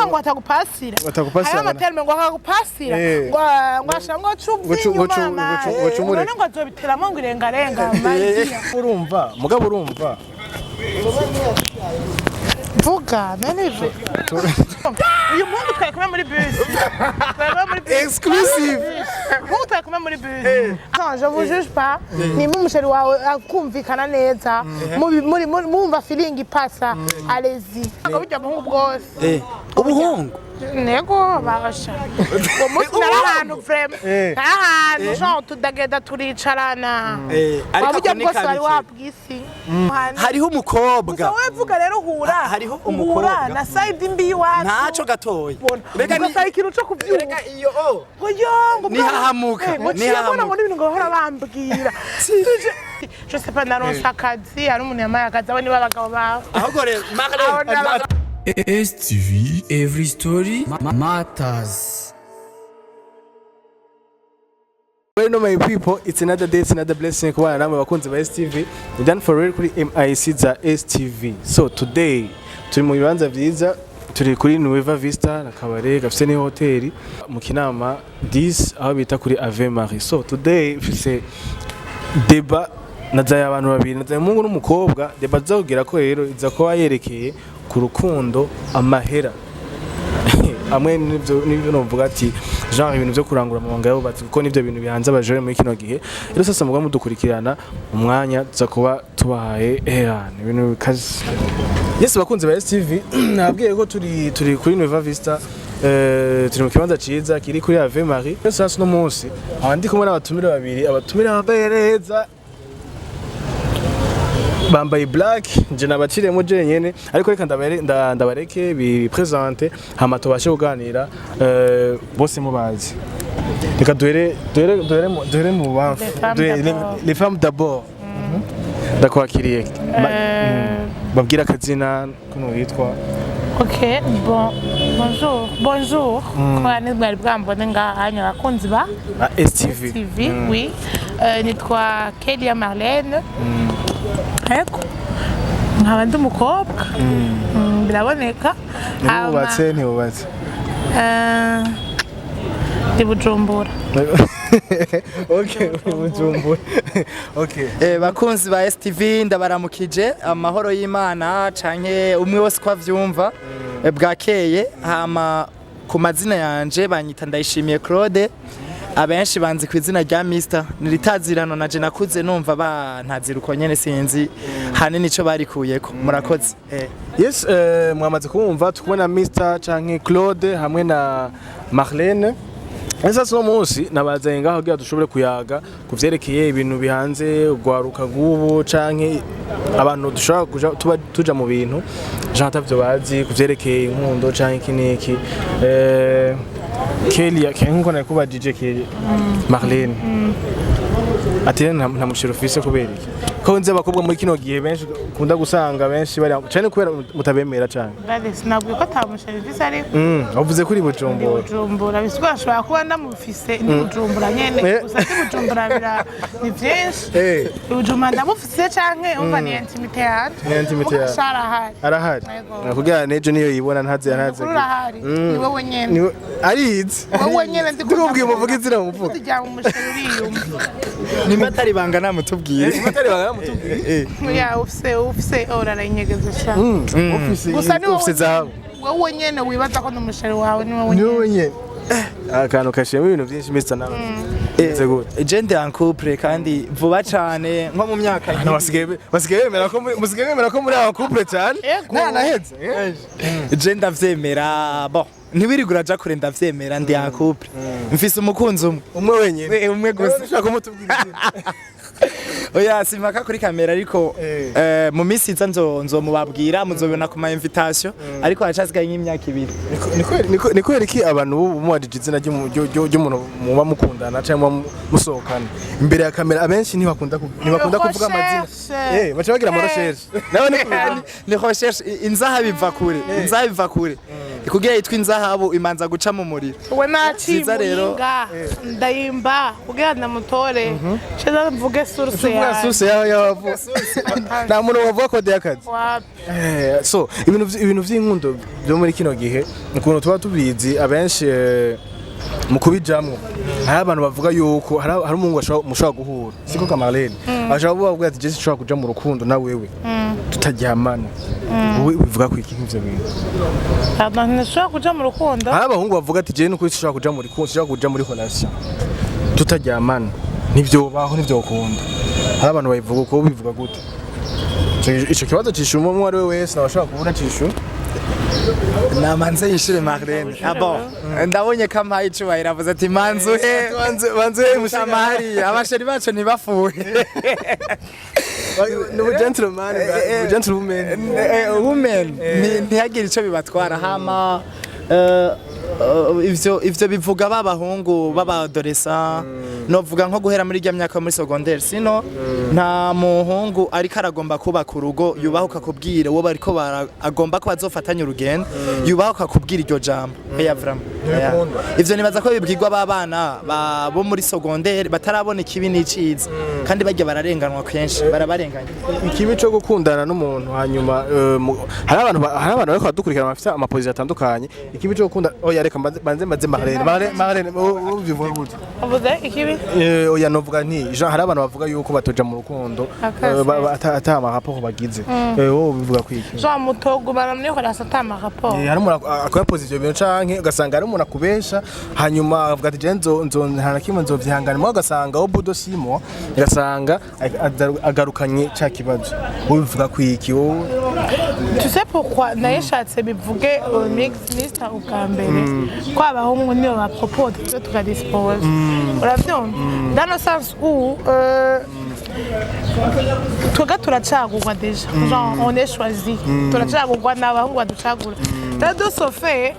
Kuvuga ngo atagupasira. Atagupasira, Hariho amaterme ngo akagupasira, ngo ashira ngo ace Ngo inyuma. ngo cumure. None ngo azobiteramo ngo irengarenga mazi. Urumva, mugabo urumva. Vuga none ivu. Uyu muhungu twari kumwe muri bus. Twari kumwe muri bus. Exclusive. Muhungu twari kumwe muri bus. Non, je vous juge pas. Nimba umuchéri wawe akumvikana neza, mumva feeling ipasa, allez-y. Ngo burya muhungu bwose. Ubuhungu. Nego basha. Uwo munsi nari ahantu vraiment. Nari ahantu genre tudagenda turicarana. Ariko Wa burya ako ni bwose wari kabike. wabwisi. Hariho umukobwa. Gusa wowe vuga rero uhura. Hariho Uhura umukobwa. na side mbi y'iwacu. Ntaco gatoya. Mbega ni ikintu cyo kubyuka. Rega iyo o Ngo yo ngo Nihahamuka, Ngo ciye mbona nihahamuka. ngo n'ibintu ngo bahora bambwira. Je sais pas, naronse akazi, hari umuntu yamaye akazi, abo nibo abagabo bawe. Ahubwo rero Abo Marlene ni abagabo. STV Every Story Matters. Well, no, my people, it's another day, it's another blessing kubana namwe bakunzi ba STV. Ni done for real kuri MIC za STV. So today turi mu bibanza vyiza, turi kuri Nueva Vista na kabare gafise ni hoteli mu Kinama 10, aho bita kuri Ave Marie. So today mfise débat, nazaye abantu babiri, nazaye umuhungu n'umukobwa. Débat tuzakugira ko rero iza kuba yerekeye ku rukundo, amahera amwe n'ivyo novuga ati genre ibintu vyo kurangura amabanga y'abubatsi, kuko nivyo bintu bihanze abajore muri kino gihe. Rero sasa mugwa mudukurikirana umwanya tuza kuba tubahaye ni ibintu bikaze. Yes, bakunzi ba STV, nabwiye ko turi kuri Nueva Vista, turi mu kibanza ciza kiri kuri Ave Marie. Rero sasa uno munsi aho ndi kumwe n'abatumire babiri, abatumire bambaye neza, bambaye black, nje nabaciremo jenyene, ariko reka ndabareke biprésente, hama tubashe kuganira bose mubazi. Reka duhere mu bamfu. Les femmes d'abord. Les femmes d'abord. Ndakwakiriye. Babwira akazina kuno witwa. Ok, bon, bonjour, bonjour. Kwa ni mwari bwambone ngaha abakunzi ba na STV. TV, oui. Nitwa Kelia Marlene. Ego. Nkaba ndi umukobwa. Biraboneka. Ntibubatse, ntibubatse? Ndi Bujumbura. Okay, Bujumbura, okay. Bakunzi ba STV, ndabaramukije amahoro y'Imana canke umwe wese ko avyumva. Bwakeye. Hama ku mazina yanje banyita Ndayishimiye Claude, abenshi banzi ku izina rya Mister niritazirano. Naje nakuze numva bantazira uko nyene, sinzi hanini ico barikuyeko. Murakoze. Yes, mwamaze kumva tukubona Mr canke Claude hamwe na Marlene. Ese uno munsi nabazanye ngaho kugira dushobore kuyaga ku vyerekeye ibintu bihanze urwaruka rw'ubu canke abantu dushobora kuja tuba tuja mu bintu jean atavyo bazi ku vyerekeye inkundo canke iki n'iki. Kelia, nkuko nakubajije Kelia, Marlene ati nta muchéri ufise kubera iki? Ko nzi abakobwa muri kino gihe benshi ukunda gusanga benshi bari cyane kubera mutabemera cyane. Brother, sinabwiye ko ata muchéri mfise ariko. Wavuze kuri Ndi Bujumbura. Bujumbura bisigura ashobora kuba ndamufise ndi Bujumbura nyene. Gusa ndi Bujumbura bira ni vyinshi. Bujumbura ndamufise canke umva ni intimité yanje. Ni intimité yawe. Mugasha arahari. Arahari. Yego. Nakubwira nejo niyo yibona ntaze ntaze. Ukuri urahari, ni wowe nyene. Arizi. Wowe nyene ndi. Ndikubwiye umuvuga izina umuvuga. Tujya mu muchéri uriyumva. Nimba atari banga namutubwire. Atari banga mutubwiye. Ya ufise orarayinyegeza sha. Ufise Gusa ni wowe. Ufise zahabu. Wowe nyene wibaza ko ni umuchéri wawe, ni wowe Ni nyene. wowe nyene. Akantu kashiyemo ibintu byinshi. Mr nawe Meze gute? Je ndi en couple kandi vuba cane, nko mu myaka Hano basigaye bemera ko musigaye bemera ko muri aba couple cyane. Yego. Nta naheze. Je ndavyemera, bon, ntiwirigura aja kure, ndavyemera, ndi en couple, mfise umukunzi umwe. Umwe wenyine? Umwe gusa. Ushaka kumutubwira izina? Oya, simpaka kuri kamera, ariko mu minsi iza nzomubabwira, muzobibona ku ma invitation, ariko haracasigaye nk'imyaka 2. Ni kubera iki abantu ubu mubajije izina ry'umuntu muba mukundana cyangwa muba musohokana imbere ya kamera, abenshi ntibakunda kuvuga amazina? Recherche. Baca bagira ama recherche nawe ni kubera Ni recherche, inzaha biva kure, inzaha biva kure. Kugira yitwa inzahabu imanza guca mu muriro. We naciye Vyiza rero. Muyinga ndayimba kugira ndamutore, ceza mvuge source Uvuga yawe. Source yawe yavu, nta muntu wavuga code y'akazi. Wapi. So ibintu vy'inkundo byo muri kino gihe, ukuntu tuba tubizi abenshi, mu kubijamwo hari abantu bavuga yuko hari umuhungu mushobora guhura, siko Kamarene, ashobora kuvuga ati: "Jesse, nshobora kuja mu rukundo na wewe tutaryamana." Wowe bivuga ko iki nk'ivyo bintu? Pardon, ntishobora kuja mu rukundo. Hari abahungu bavuga ati: "Jewe nukuri sinshobora kuja muri rukundo, sinshobora kuja muri relation tutaryamana, ntivyobaho, ntivyokunda." Hari abantu babivuga uko. Wowe bivuga gute? Ico kibazo cishura umwe ari we wese, nabashobora kubura cishura. Namanze yishure Marlene. Ah bon, ndabonye ko ampaye icubahiro, avuze ati: "Manzuhe." Banze banze. Samari abasheri bacu ntibafuhe. Ni gentleman, gentlewoman. Women ntihagire ico bibatwara. Hama ivyo bivuga b'abahungu b'abadolescents, novuga nko guhera muri rya myaka yo muri secondaire. Sino nta muhungu ariko aragomba kubaka urugo yubahuka kubwira uwo bariko agomba ko bazofatanya urugendo, yubahuka kubwira iryo jambo. Oya, vraiment. Oya. Ntibikunda. Ivyo nibaza ko bibwirwa b'abana bo muri secondaire batarabona ikibi n'iciza, kandi barya bararenganwa kenshi, barabarenganya. Ikibi cyo gukundana n'umuntu hanyuma hari abantu bariko badukurikirana bafite amapositions atandukanye. Ikibi cyo gukunda, oya, reka mbanze mbaze Marlene. Marlene, wowe ubivuga gute? Uvuze ikibi? Oya, novuga nti Jean, hari abantu bavuga yuko batoja mu rukundo Akase. ata ama rapport bagize. Wowe ubivuga kwiki? Jean mutogumana muri relation ata ama rapport? Hari umuntu akora ivyo bintu, canke ugasanga hari umuntu akubesha, hanyuma avuga ati: "Je nzo nta na kimwe nzovyihangana," mugabo ugasanga au bout de 6 mois ugasanga agarukanye ca kibazo. Wowe ubivuga kwiki wowe? Tu sais pourquoi nayishatse bivuge mix mister ubwa mbere ko abahungu nibo bapropose, twe tukadispose, uravyumva, dans le sens où twebwe turacagurwa déjà, genre on est choisi, turacagurwa n'abahungu baducagura. Rero de ce fait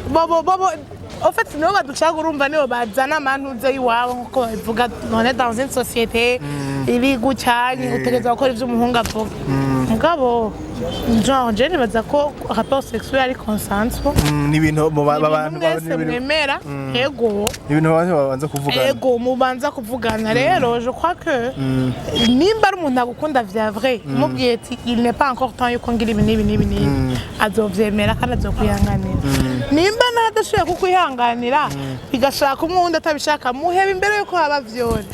bobo en fait nibo baducagura, urumva, nibo bazana amantuze y'iwabo nkuko babivuga. None dans une société iri gutya, utegerezwa gukora ivyo umuhungu avuga. Mugabo genre je nibaza ko rapport sexuel ari consensuel. Ni ibintu mu Ibintu abantu mwese ni ibintu mwemera, ego. Ni ibintu abantu babanza kuvugana. Ego, mubanza kuvugana. Rero je crois que nimba ari umuntu agukunda vya vrai, umubwiye ati: "Il n'est pas encore temps yuko ngira ibi n'ibi n'ibi n'ibi," azovyemera kandi azokwihanganira. Nimba nawe adashoboye kukwihanganira, bigashaka umwe wundi atabishaka, muheba imbere yuko haba vyore.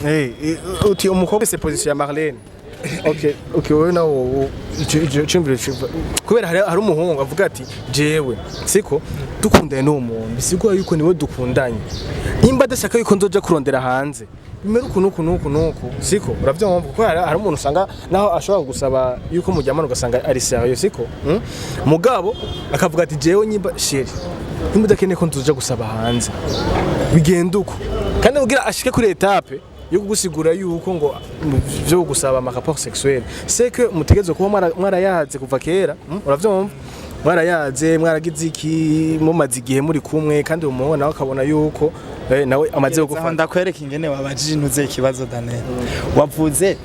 Uti umukobwa, c'est position ya Marlene. Okay, wowe nawe ico cyumviro kubera hari umuhungu avuga ati: "Jewe siko dukundanye n'uwo muntu, bisigura yuko niwe dukundanye, nimba adashaka yuko nzoja kurondera hanze bimera uku nuku nuku nuku," siko? Uravyumva? Kuko hari umuntu usanga naho ashobora gusaba yuko muryamana, ugasanga ari sérieux, siko? Mugabo akavuga ati: "Jewe nyimba chéri, nimba udakeneye ko nzoja gusaba hanze, bigenda uko." Kandi kugira ashike kuri étape yo kugusigura yuko ngo vyo gusaba ama rapport sexuel, c'est que mutegerezwa kuba mwarayaze kuva kera, uravyumva, mwarayaze, mwaragize iki, mumaze igihe muri kumwe, kandi uwo muhungu nawe akabona yuko nawe amaze Aho gufata. Ndakwereka ingene wabajije intuze ikibazo, Daniel. Wavuze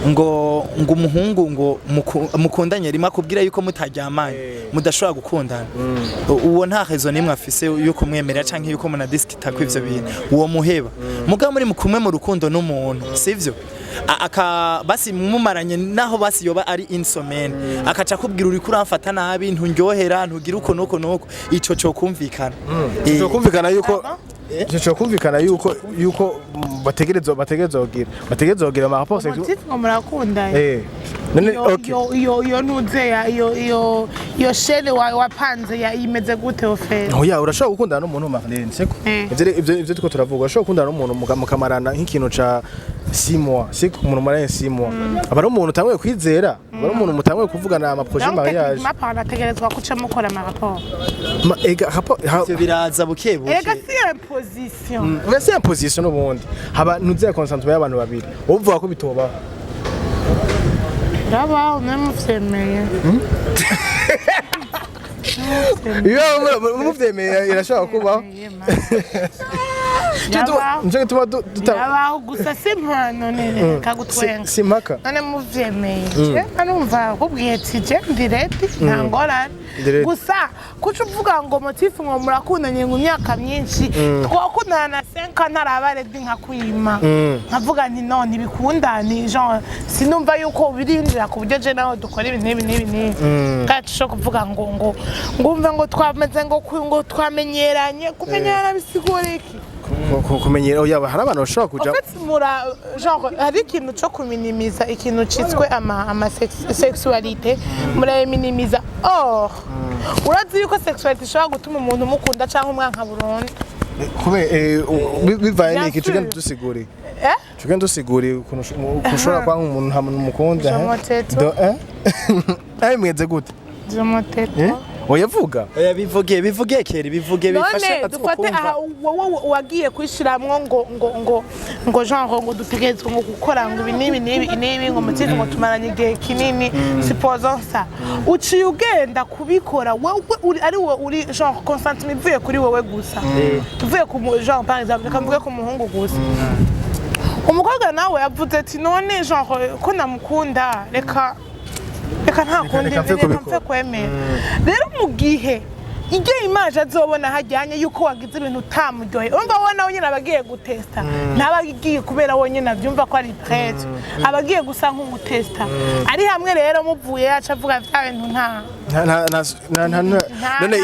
ngo umuhungu ngo mukundanye rimwe akubwira yuko mutaryamanye mudashobora gukundana. Uwo nta raison nimwe afise yo kumwemerera canke yuko munadiskita ko ivyo bintu uwo muheba. Mugabo muri kumwe mu rukundo n'umuntu, sivyo? Aka basi mumaranye naho basi yoba ari insomene, akaca akubwira: "Uriko uramfata nabi, ntunryohera, ntugira uko nuko nuko," ico cyo kumvikana. Ico cyo kumvikana yuko bategerezwa kugira ama rapport sexuel. Motif ngo murakundanye. None Iyo okay. iyo ntuze ya iyo chaîne wapanze ya imeze gute oferi? Oya, urashobora gukundana n'umuntu, Marlene, siko? Ivyo turiko turavuga, urashobora gukundana n'umuntu mukamarana nk'ikintu ca 6 mois, siko? Umuntu maranye 6 mois aba ari umuntu utanguye kwizera, aba ari umuntu mutanguye kuvugana ama projet Donc mariage. techniquement parlant ategerezwa guca mukora ama rapport. Ega rapport Ivyo biraza buke buke. Ega si imposition. Oya, si imposition, n'ubundi haba ntuze consentement y'abantu babiri. Wowe uvuga ko bitobaho? Ndabaho namuvyemeye. Iyo muvyemeye irashobora kubaho. Yabaho. Nico gituma Yabaho gusa si impano nene kagutwenga. Si impaka. None muvyemeye, je numva kubwiye ati je ndi ready, nta ngorane. Ndi ready. Gusa kuca uvuga ngo motif ngo murakundanye ngo imyaka myinshi, twakundana na 5 ntaraba ready nkakwima, nkavuga nti no ntibikunda, ni genre sinumva yuko birinjira ku buryo je nawe dukora ibi n'ibi n'ibi n'ibi. Kandi cyo kuvuga ngo ngumva ngo twameze ngo twamenyeranye, kumenyerana bisigura iki? Kumenyera, oya, hari abantu bashobora kuja En fait, mura genre hari ikintu cyo kuminimiza ikintu citswe ama sexualité, murayiminimiza. Or urazi yuko sexualité ishobora gutuma umuntu umukunda cyangwa umwanka burundu. Bivaye n'iki? Bien Tugenda sûr. dusiguriye. Eh? Tugenda dusiguriye ukuntu ushobora kwanga umuntu nta muntu umukunda. Je Eh? m'entête. Mweze gute? Je m'entête. Eh? Oya, vuga. Oya, bivuge, bivuge keri, bivuge bifashe None dufate aha, wowe wagiye kwishiramwo ngo genre ngo dutegerezwa ngo gukora ngo ibi n'ibi n'ibi n'ibi, ngo mutsinzi ngo tumaranye igihe kinini, supposons ça, uciye ugenda kubikora wowe uri ari wowe uri genre consentement ivuye kuri wowe gusa, tuvuye ku genre par exemple reka mvuge ku muhungu gusa. Umukobwa nawe yavuze ati none genre ko namukunda, reka nta kundi, reka mpfe reka kubikora. mpfe kwemera. Rero mu gihe ibyo image azobona hajyanye yuko wagize ibintu utamuryoheye, urumva wowe nawe nyine aba agiye gutesta, ntaba agiye kubera wenyine abyumva ko ari prête, aba agiye gusa nk'ugutesta ari hamwe. Rero muvuye yaca avuga bya bintu nta Nta none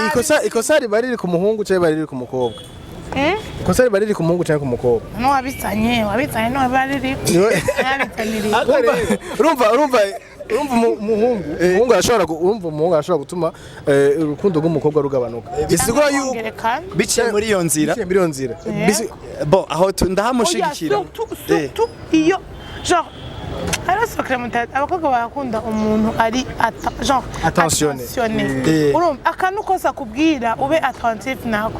ikosa riba riri ku muhungu cyangwa riba riri ku mukobwa? Eh? Ikosa riba riri ku muhungu cyangwa ku mukobwa? N'uwabizanye, wabizanye niwe biba riri yabizaniriye. Urumva umuhungu arashobora gutuma urukundo rw'umukobwa rugabanuka, bisigura yuko Kongerekana. Biciye muri iyo nzira. Biciye muri iyo nzira. Bo aho Oya, ndahamushigikira. surtout iyo genre hariho secret mutatu, abakobwa barakunda umuntu ari genre Attentionné. attentionné. Eh. Urumva akantu kose akubwira ube attentif nako,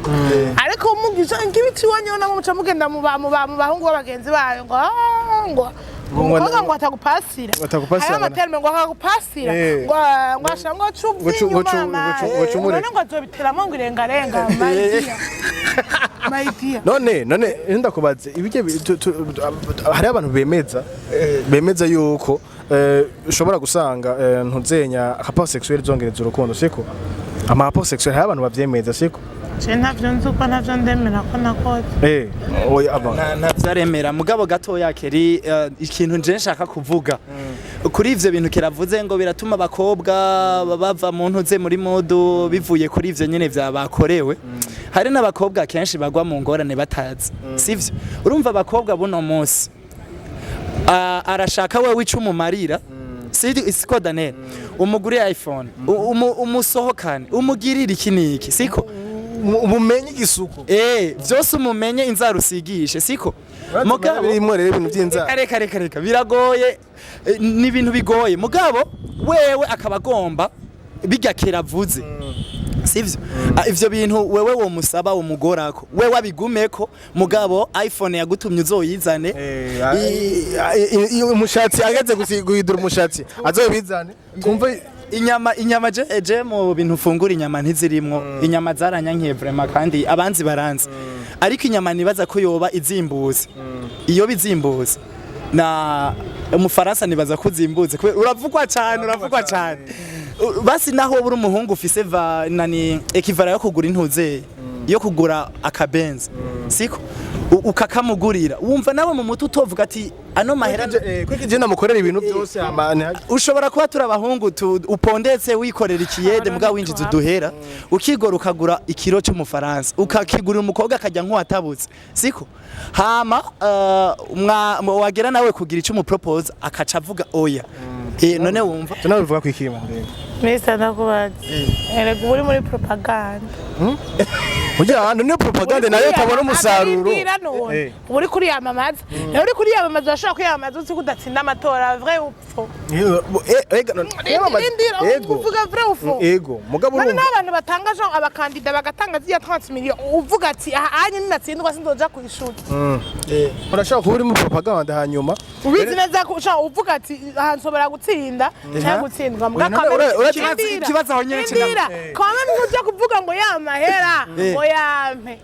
ariko mugize nk'ibiti iwanyu nabo muca mugenda mu bahungu b'abagenzi bayo ngo ah, ngo umukobwa ngo atagupasira. Atagupasira, hariho ama termes ngo akagupasira, ngo ashira ngo ace Ngo inyuma. ngo cumureke. None ngo azobiteramo ngo irengarenga, my dear, my dear. None ndakubaze ibijye hariho abantu bemeza yuko ushobora gusanga ntuzenya rapport sexuel zongereza urukundo, siko? Ama rapport sexuel, hariho abantu bavyemeza, siko? Je ntavyo nzi, uko ntavyo ndemera ko nakoze. Oya, aba Ntavyaremera mugabo gatoya keri, ikintu nje nshaka kuvuga kuri ivyo bintu keravuze ngo biratuma abakobwa bava mu ntuze muri mood bivuye kuri ivyo nyene vyabakorewe. Hari n'abakobwa kenshi bagwa mu ngorane batazi, sivyo? Urumva abakobwa buno munsi arashaka wewe ico umumarira, siko Daniel? Umugure iPhone, umusohokane, umugirire iki niki, siko? Ubumenye igisuko. Byose umumenye, inzara usigishe, siko? Mugabo birimo rero ibintu by'inzara. Reka, reka, reka, biragoye. Ni ibintu bigoye, mugabo wewe akaba agomba bijya keravuze, sivyo? Ivyo bintu wewe womusaba umugorako, wewe abigumeko, mugabo iPhone yagutumye uzoyizane. Umushatsi ageze guhindura umushatsi azobizane twumve. Inyama je mu bintu ufungura inyama ntizirimwo. Inyama zaranyankiye vraiment, kandi abanzi baranzi, ariko inyama nibaza ko yoba izimbuze, iyo bizimbuze na umufaransa nibaza ko uzimbuze kubera uravugwa cyane, uravugwa cyane. Basi naho buri umuhungu ufise va nani équivalent yo kugura intuzeye, yo kugura akabenzi, siko? Ukakamugurira, wumva nawe mu mutwe utovuga ati ano mahera Kuko je namukorera ibintu byose ama ushobora kuba turi abahungu upondetse wikorera ikiyede Aba mbwa winjiza none uduhera, ukigora ukagura ikiro cy'umufaransa, ukakigurira umukobwa akajya nk'uwatabutse, siko? Hama wagera nawe kugira icyo umupropose akaca avuga oya. None wumva tunabivuga ku ikima. Mr ndakubaza, erega uba uri muri propaganda. Kugira ahantu niyo propaganda nayo utabona umusaruro. Arindira none. Uba uri kuriyamamaza, rero uri kuriyamamaza, urashobora kwiyamamaza uzi ko udatsinda amatora, vrai ou faux? Rindira, uvuga vrai ou faux? Ego, mugabo None urumva n'abantu batanga genre abakandida bagatanga ziriya 30 millions, uvuga ati aha anye ninatsindwa sinzoja kw'ishuri. Urashobora kuba uri muri propaganda hanyuma Ubizi neza ko ushobora uvuga ati aha nshobora gutsinda cyangwa gutsindwa mbwa. Oya, ikibazo aho nyene Indira, quand même ntujya kuvuga ngo ya mahera ngo Oyampe.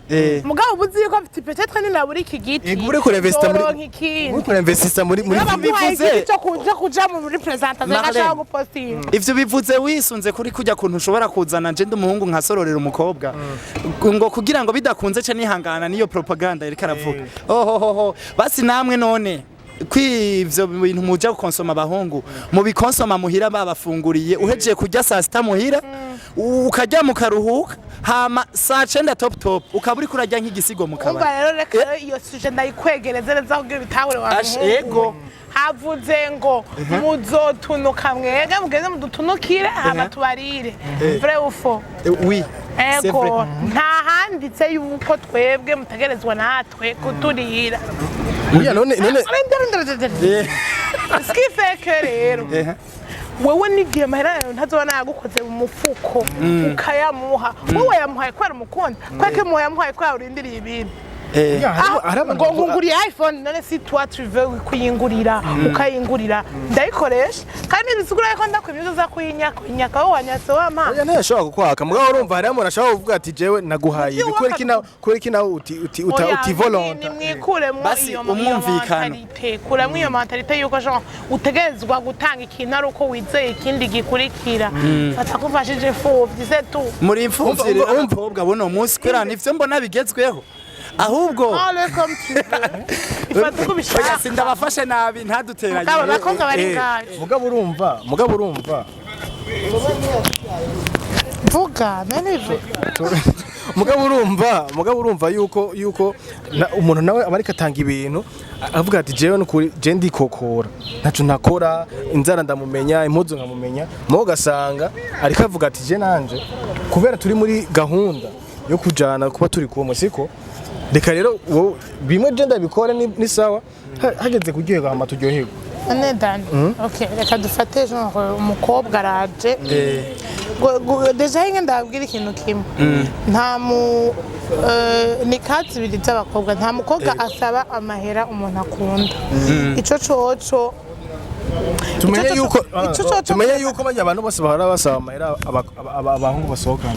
Mugabo ubuzi yuko mfite peut-être ninabura iki giti, Yego, uriko urinvesta muri- nzoronka ikindi. Uriko urinvestisa muri Baguhaye bivuze- igiti cyo kuja muri presentation, Marlene. gashaka gupostinga. Ivyo bivuze wisunze kuri kujya kuntu ushobora kuzana nje ndi umuhungu nkasororera umukobwa ngo kugira ngo bidakunze ce nihangana niyo propaganda yariko aravuga. Ohohoho, basi namwe none kwivyo bintu muja gukonsoma, abahungu mubikonsoma muhira babafunguriye, uhejeje kurya saa sita muhira ukarya mukaruhuka, hama saa cenda top top ukaba uriko urarya nk'igisigo mu Umva kabari. rero, reka rero iyo sujet ndayikwegereze neza kugira ibitahure wa Ash, muhungu we. ego. Havuze ngo muzotunuka mwege mugeze mudutunukire hama tubarire, vrai ou faux? Oui, c'est Ego. vrai. Nta handitse yuko twebwe mutegerezwa natwe kuturira. Oya, none Ce qui fait que rero wewe n'igihe amahera yawe ntazobona yagukoze mu mufuko ukayamuha, wowe yamuhaye kubera umukunda, kubera ko yamuhaye kubera urindiriye ibintu. Ya, hari abantu Ngo ngunguriye iPhone, none si toi tu veux kuyingurira ukayingurira, ndayikoresha kandi bisigura yuko ndakwimye uza kuyinyaka, wowe wanyatse wampa. Oya, ntiyashobora kukwaka, mugabo urumva hariho umuntu ashobora kuvuga ati jewe naguhaye ibi, kubera iki nawe uti uti uta Oya, utivolonta. Nimwikuremwo Basi, iyo umwumvikano. mentalité, kuremwo iyo mentalité yuko genre utegerezwa gutanga ikintu ari uko wizeye ikindi gikurikira. Fata ko ufashije imfuvyi, c'est tout. Muri imfuvyi rero abakobwa buno munsi, kubera nivyo mbona bigezweho ahubwo. Parle comme tu veux, ifata uko Oya, ubishaka. sindabafashe nabi, ntaduteranye. Mugabo abakobwa bari ngaho. Mugabo urumva Vuga none bivuga. Mugabo urumva yuko umuntu nawe aba ariko atanga ibintu avuga ati jewe nukuri je ndikokora, ntaco ntakora, inzara ndamumenya, impuzu nkamumenya, mugabo ugasanga ariko avuga ati je nanje kubera turi muri gahunda yo kujana kuba turi kumwe, siko reka rero wowe bimwe je ndabikora ni sawa. Hageze kuryoherwa hama turyoherwe. None Dani, ok, reka dufate genre umukobwa araje. Déjà hinge ndababwira ikintu kimwe, nta mu ni kazi zibiri z'abakobwa, nta mukobwa asaba amahera umuntu akunda, ico coco. Tumenye yuko Ico coco. Tumenye yuko bajya abantu bose bahora basaba amahera abahungu basohokana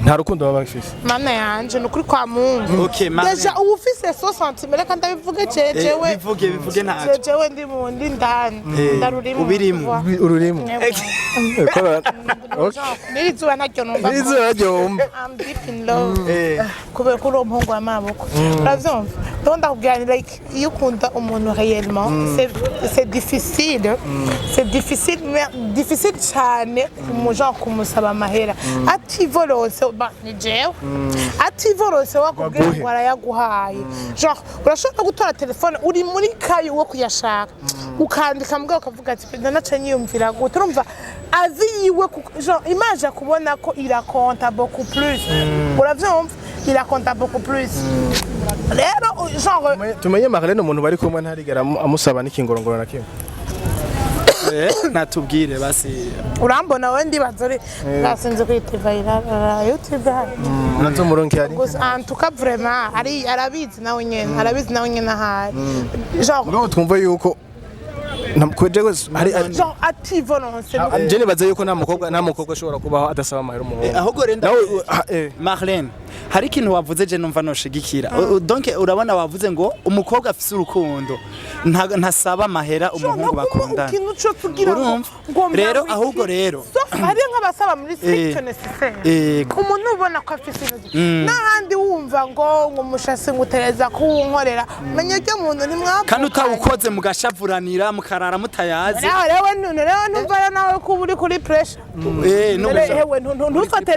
nta rukundo baba bafise. Mana yanje, ni ukuri kwa Mungu. Okay, Marlene. Déjà uba ufise so sentiment, reka ndabivuge jewe. Bivuge, bivuge ntacyo. Jewe ndi mu ndi ndani ndarurimo. Ubirimo. Ururimo. Okay. N'iri zuba ntaryo numva. N'izuba ryumva. I'm deep in love kubera ko uri umuhungu w'amaboko, uravyumva? Donc ndakubwira ni like iyo ukunda umuntu réellement, c'est difficile, c'est difficile, mais difficile cyane kumuja kumusaba amahera ativorose. Ba ni jewe ativorose wakubwira Baguhe. ngo arayaguhaye. Genre urashobora gutora telefone uri muri kayi wo kuyashaka, ukandika mbwa ukavuga ati nanaca nyiyumvira gute. Urumva avi yiwe genre image akubona ko irakonta beaucoup plus, uravyumva? Irakonta beaucoup plus rero genre. Tumenye Marlene, umuntu bari kumwe ntarigera amusaba n'ikingorongoro na kimwe. Natubwire basi. Urambona wowe, ndibaza uri nasinze kwiteva YouTube hano. Nazo muronke ari Gusa en tout cas vraiment ari arabizi nawe nyene, arabizi nawe nyene ahari genre. Mugabo twumva yuko hari Genre ativolonse. Je nibaza yuko nta mukobwa ashobora kubaho adasaba amahera umuhungu. Ahubwo rero Nawe ah. Marlene, hari ikintu wavuze je numva noshigikira. Donc urabona wavuze ngo umukobwa afise urukundo ntasaba amahera umuhungu bakundana. Ikintu cyo tugira ngo Urumva? ngo Rero, mbaho ahubwo iki. rero. Sauf hari nk'abasaba muri strict nécessaire. Umuntu ubona ko afise ibintu n'ahandi wumva ngo umushasi ngutereza kuwunkorera, menya ryo muntu ntimwavukanye. Kandi utawukoze mugashavuranira, mukarara mutayazi. Nawe rero rero numva rero nawe ko uba uri kuri pressure. N'ubu- Hewe, ntufate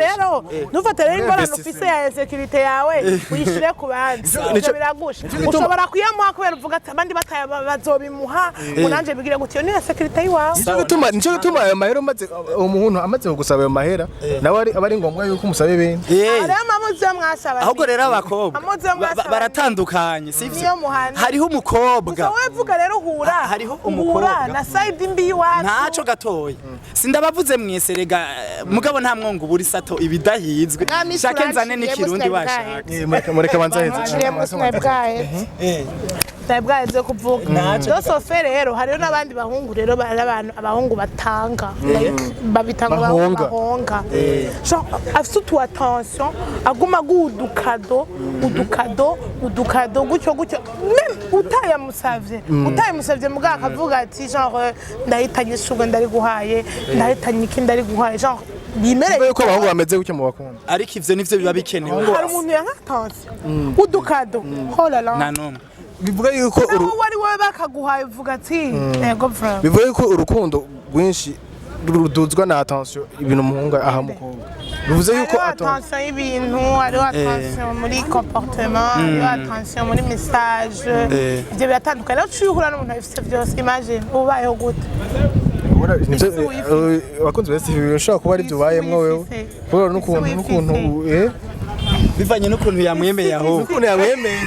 rero ingorane Investissement. ufise ya insécurité yawe uyishire ku bandi, ivyo biragusha. Ushobora kuyamuha kubera uvuga ati abandi bataya bazobimuha, ngo nanje bigire gutyo, ni insécurité yiwawe. Nico gituma ayo mahera umaze uwo muntu amaze kugusaba ayo mahera nawe aba ari ngombwa yuko umusaba ibindi. Hariho amamuzi yo mwasaba. Ahubwo rero abakobwa Amazi yo mwasaba baratandukanye, sivyo? Niyo muhana. Hariho umukobwa Gusa wowe vuga rero uhura Hariho uhura umukobwa. na side mbi y'iwacu. Ntaco gatoya sindabavuze mwese rega, mugabo nta mwongo ubura isato ibidahizwe. Mwami, Shake nzane turaciyemo n'ikirundi sinari washaka. bwaheze. Mureka banza heze. Baciyemo sinari bwaheze. Nari bwaheze kuvuga. Naco. De ce fait rero, hariho n'abandi bahungu rero, bari abantu, abahungu batanga, like, babita ngo Bahonga. Bahonga. Genre afise utu attention, aguma aguha udukado, udukado, udukado, gutyo gutyo, même utayamusavye, utayamusavye, mugabo akavuga ati genre ndahitanye ishurwe ndariguhaye, ndahitanye iki ndariguhaye, genre bimereye. Yuko abahungu bameze gutyo mu bakunda. Ariko ivyo nivyo biba bikenewe. Hari umuntu yanka attention, udukado, oh la la. Nta n'umwe. Bivuga yuko Naho uwo ari wowe bakaguhaye, uvuga ati ego vraiment. Bivuga yuko urukundo rwinshi ruduzwa na attention, ibintu umuhungu aha umukobwa, bivuze yuko Hariho attention attention y'ibintu, hariho attention muri comportement, hariho attention muri message. Ibyo biratandukanye. Rero uciye uhura n'umuntu abifite byose, imagine ubayeho gute? Nivyo. Isi wifise. Abakunzi ba STV, bishobora kuba ari byo ubayemwo wewe Isi wifise. kubera n'ukuntu Isi n'ukuntu wifise. Bivanye n'ukuntu yamwemeye ahubwo. Ukuntu yamwemeye.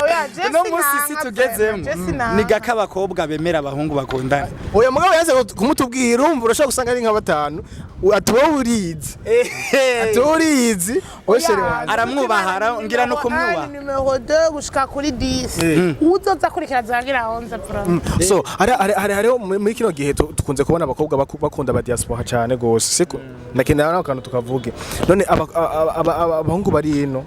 Oya, je Uno munsi si sinanga tugezemo vraiment, je sinanga. ni gake abakobwa bemera abahungu bakundana. Oya, mugabo yaze kumutubwira, urumva urashobora gusanga ari nka batanu, ati wowe urizi, ati wowe urizi, wowe chéri wanje. Aramwubaha, ngira no kumwubaha. Numéro 2 gushika kuri 10, uzoza akurikira zagira 11 pro. So hariho muri kino gihe dukunze kubona abakobwa bakunda aba diaspora cyane gose, siko? Ndakenera naho kantu tukavuge. None abahungu bari ino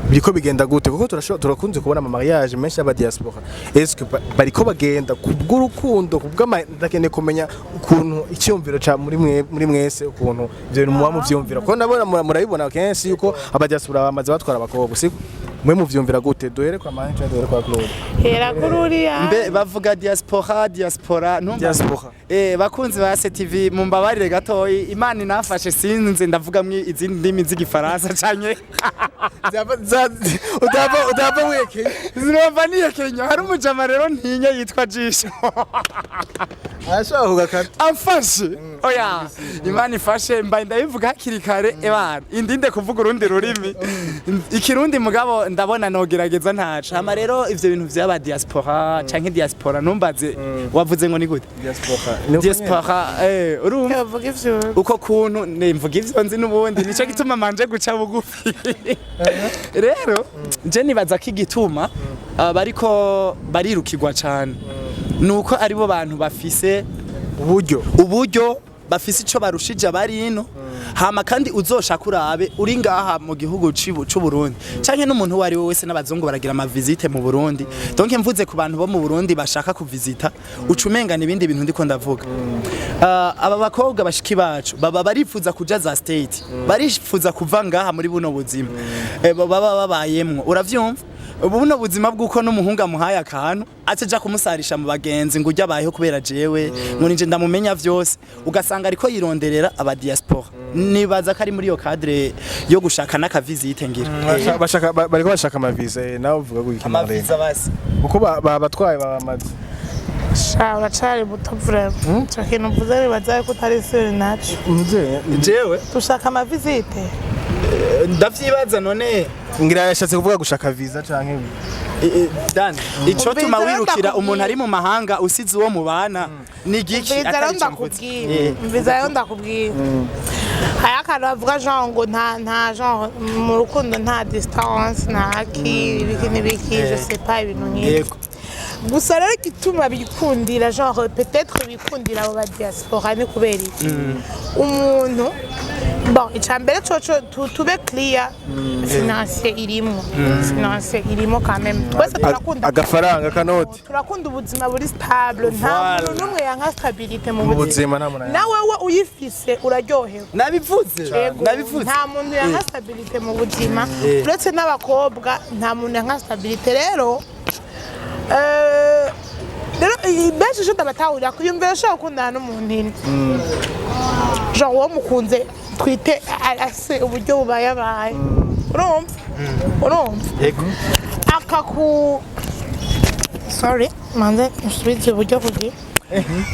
biriko bigenda gute? Kuko turakunze kubona ama mariage menshi y'aba diaspora. Est-ce que bariko bagenda kubw'urukundo, kubw'ama? Ndakeneye kumenya ukuntu icyumviro ca muri mwe, muri mwese, ukuntu ivyo bintu muba muvyumvira, kuko ndabona murabibona kenshi yuko aba diaspora bamaze batwara abakobwa, siko? Mwe muvyumvira gute? Duhere kwa Manje, duhere kwa Claude. Hera kuri uriya. Mbe bavuga diaspora, diaspora, ntumva? Diaspora. Bakunzi ba STV, mumbabarire gatoyi, Imana inafashe sinze ndavuga mwi izindi ndimi z'igifaransa canke Udava wekeye. Sinumva niye Kenya. Hari umujama rero ntinya yitwa Jisho. Arashobora kugakata. Amfashe. Oya, Imana ifashe mbaye ndabivuga hakiri kare, ebana indinde kuvuga urundi rurimi, ikirundi, mugabo ndabona nogerageza ntaco. Hama rero ivyo bintu vy'aba diaspora canke diaspora, ntumbaze, wavuze ngo ni gute? Diaspora. Diaspora, urumva? Bavuga ivyo. Uko kuntu nimvuga ivyo nzi n'ubundi, nico gituma manje guca bugufi. Rero je nibaza ko igituma bariko barirukirwa cane nuko aribo bantu bafise uburyo. Uburyo, bafise ico barushije abari ino. Hama kandi uzoshaka urabe uri ngaha mu gihugu c'u Burundi canke n'umuntu uwo ari we wese, n'abazungu baragira ama visite mu Burundi. Donc mvuze ku bantu bo mu Burundi bashaka kuvizita, uca umengana ibindi bintu ndiko ndavuga. Aba bakobwa bashiki bacu baba barifuza kuja za state, barifuza kuva ngaha muri buno buzima baba babayemwo, uravyumva, buno buzima bw'uko n'umuhungu amuhaye akantu aca kumusarisha mu bagenzi ngo ujya abayeho kubera jewe, ngo ninje ndamumenya vyose, ugasanga ariko yironderera aba diaspora. Nibaza ko ari muri iyo cadre yo gushaka n'akavisite ngira. Bashaka bariko bashaka amavisa, nawe uvuga ko iki? Amavisa basi. Kuko batwaye babamaze. Sha, uracari muto vraiment. Ico kintu mvuze nibaza ko utari sûr naco. Jewe Dushaka amavisite. Ndavyibaza none. Ngira yashatse kuvuga gushaka visa canke Dan, ico tuma Umviriza rero wirukira ndakubwira. umuntu ari mu mahanga usize uwo mubana ni giki? Umviriza rero Atari ico mvuze. ndakubwira, umviriza rero ndakubwira, hariho akantu bavuga genre ngo nta genre mu rukundo nta distance, nta ki, ibiki n'ibiki, je sais pas, ibintu nk'ibyo. Gusa rero igituma bikundira, genre peut-être bikundira abo ba diaspora, ni kubera iki? Umuntu, bon, icya mbere coco tube clair, finance irimo, finance irimo quand même. Twese turakunda Agafaranga, kanoti. Turakunda ubuzima buri stable. Nta Voilà. muntu n'umwe yanka stabilité mu Mu buzima. buzima nta muntu yanka. Nawe we uyifise uraryoherwa. Nabivuze. Yego, Nabivuze. nta muntu yanka stabilité mu buzima, uretse n'abakobwa, nta muntu yanka stabilité. Rero rero benshi icyo ndabatahurira, kwiyumvira ushobora gukundana n'umuntu ine, genre uwo mukunze twite ase uburyo bubayabaye, urumva Yego. Akaku, sorry, manze nsubize uburyo kugira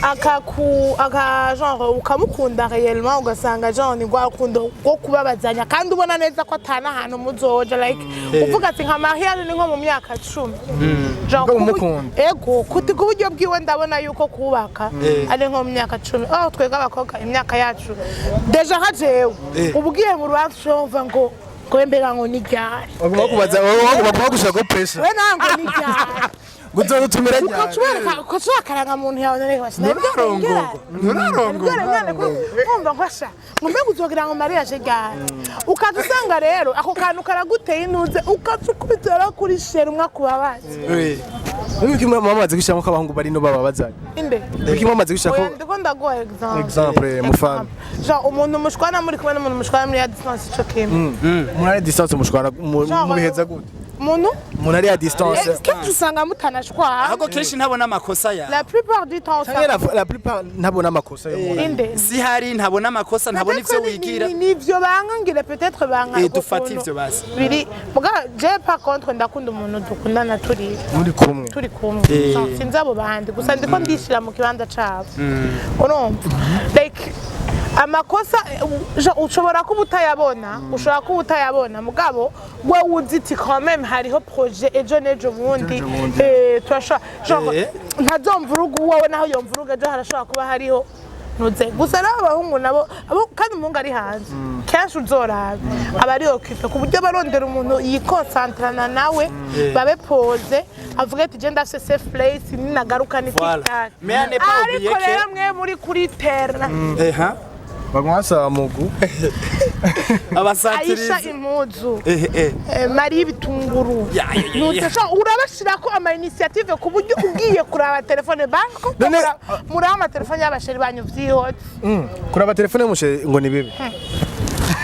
akaku aka genre ukamukunda réellement, ugasanga genre ni rwa rukundo rwo kubabazanya, kandi ubona neza ko atana ahantu muzoja, like uvuga ati nka mariage ni nko mu myaka 10, genre Ubwo mumukunda. Ego, kuti ku buryo bwiwe ndabona yuko kubaka ari nko mu myaka 10. Oh, twebwe abakobwa imyaka yacu déjà, nka jewe ubu ugiye mu rubanza ushobora ngo mbega ngo ni ryari? Baguma bakubaza, baguma bagushaka ko pressure. We nango ni ryari? Ngo uzodutumira ryari? Ukaca ubakaranga muntu yawe none basi. Nturarongorwa, nturarongorwa. Kumva nkwasha ngo mbega uzogira ngo mariage ryari? Ukaca usanga rero ako kantu karaguteye intuze, ukaca ukubitira kuri chéri umwe akubabaza. None mwamaze gushiramo ko abahungu bari no bababazanye? Inde? Kuki mwamaze gushirako? Oya, ndiko ndaguha exemple. Exemple, mufano. Genre umuntu mushwana muri kumwe n'umuntu mushwana muri à distance, ico kimwe. Umuntu ari distance mushwana Genre, mubiheza gute? Umuntu Umuntu ari à distance. Kenshi usanga mutanashwana. Ahubwo kenshi ntabona amakosa yawe. La plupart du temps Canke usanga la plupart ntabona amakosa y'umuntu. Inde? Si hari ntabona amakosa, ntabona ivyo wigira. Nivyo banga ngira, peut-être banga. Eh, dufate ivyo basi. Biri muga je par contre ndakunda umuntu dukundana turi Muri kumwe. turi kumwe. Genre, sinzi abo bandi, gusa ndiko ndishira mu kibanza cabo, urumva, like amakosa genre, ushobora kuba utayabona, ushobora kuba utayabona, mugabo we uzi iti quand même hariho projet ejo n'ejo bundi. Bundi. Turashobora genre ntazomvuruga uwawe, naho yomvuruga ejo harashobora kuba hariho ntuze. Gusa rero abahungu nabo kandi umuhungu ari hanze kenshi uzorabe aba ari occupé, ku buryo barondera umuntu yikonsantrana nawe, babe pose, avuga ati je ndafise safe place, ninagaruka ni Voilà. tic-tac. Mais à ne pas oublier Ariko rero mwe muri kuri terrain, Eha. Baguma basaba mugu. Aisha Abasatirizi. impuzu, Eh eh. Marie ibitunguru. Ya, ya, ya, ya. Ntuze urabashirako ama initiative, ku buryo ugiye kuraba telefone banki muraba amatelefone y'aba chéri banyu vyihuse. Kuraba telefone y'umu chéri ngo ni bibi?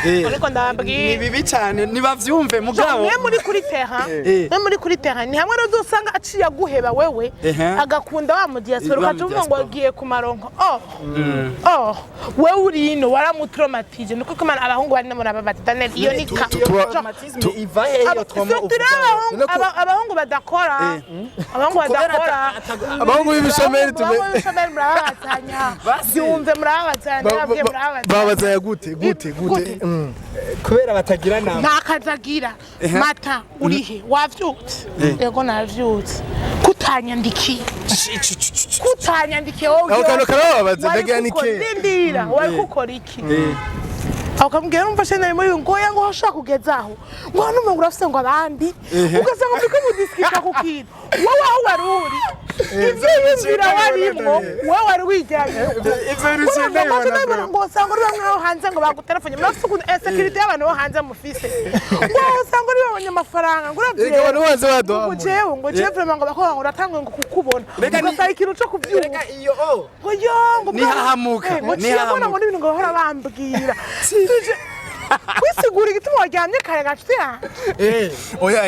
Ariko Ni ndababwira, bibi cyane, nibavyumve mugabo. Mwe muri kuri terrain, mwe muri kuri terrain ni hamwe rero uzosanga aciye aguheba wewe, agakunda wa mu diaspora, Wa ukaca mu uvuga ngo diaspora. agiye ku maronko. Oh, wewe uri ino waramutraumatije. Niko kumana abahungu bari no murababaza Daniel, iyo ni ka Traumatisme iva he iyo trauma Surtout uvuga? abahungu badakora, abahungu Kubera badakora. Abahungu b'ibishomeri Abahungu b'ibishomeri murababazanya. Basi. Byumve, murababazanya, ndababwiye, murababazanya. Babazanya gute gute gute? Gute? Kubera batagira nama. Nta kazi agira. Mata urihe? Wavyutse? Yego navyutse. Kutanyandikiye, kutanyandikiye wowe? Ako kantu karababaza, Wari ndagira ni kera. Rindira, wari gukora iki? Aho ukamubwira numva shene muri ngo ya ngo washaka kugeza aho ngo hano umuntu urafise ngo abandi, ugasanga muriko mudisikita ku kintu wowe aho wari uri, ivyo yumvira warimwo, wowe wari wiryamye. Ivyo bintu Urumva ngo usanga uri bamwe bo hanze ngo bagutelefone, murafise ukuntu insecurity y'abantu bo hanze mufise, ngo usanga uri babonye amafaranga ngo uravye. Erega abantu bo hanze baduha. Ngo jewe, ngo jewe vraiment, ngo bakobwa ngo uratangwe ngo kukubona, Rega ugasaba ikintu co kuvyuka. Rega iyo oh. Ngo yo ngo Nihahamuka, ngo ciye mbona ngo nihahamuka. n'ibintu ngo bahora bambwira tuje kwisigura igituma waryamye kare gacuti yanjye. Oya,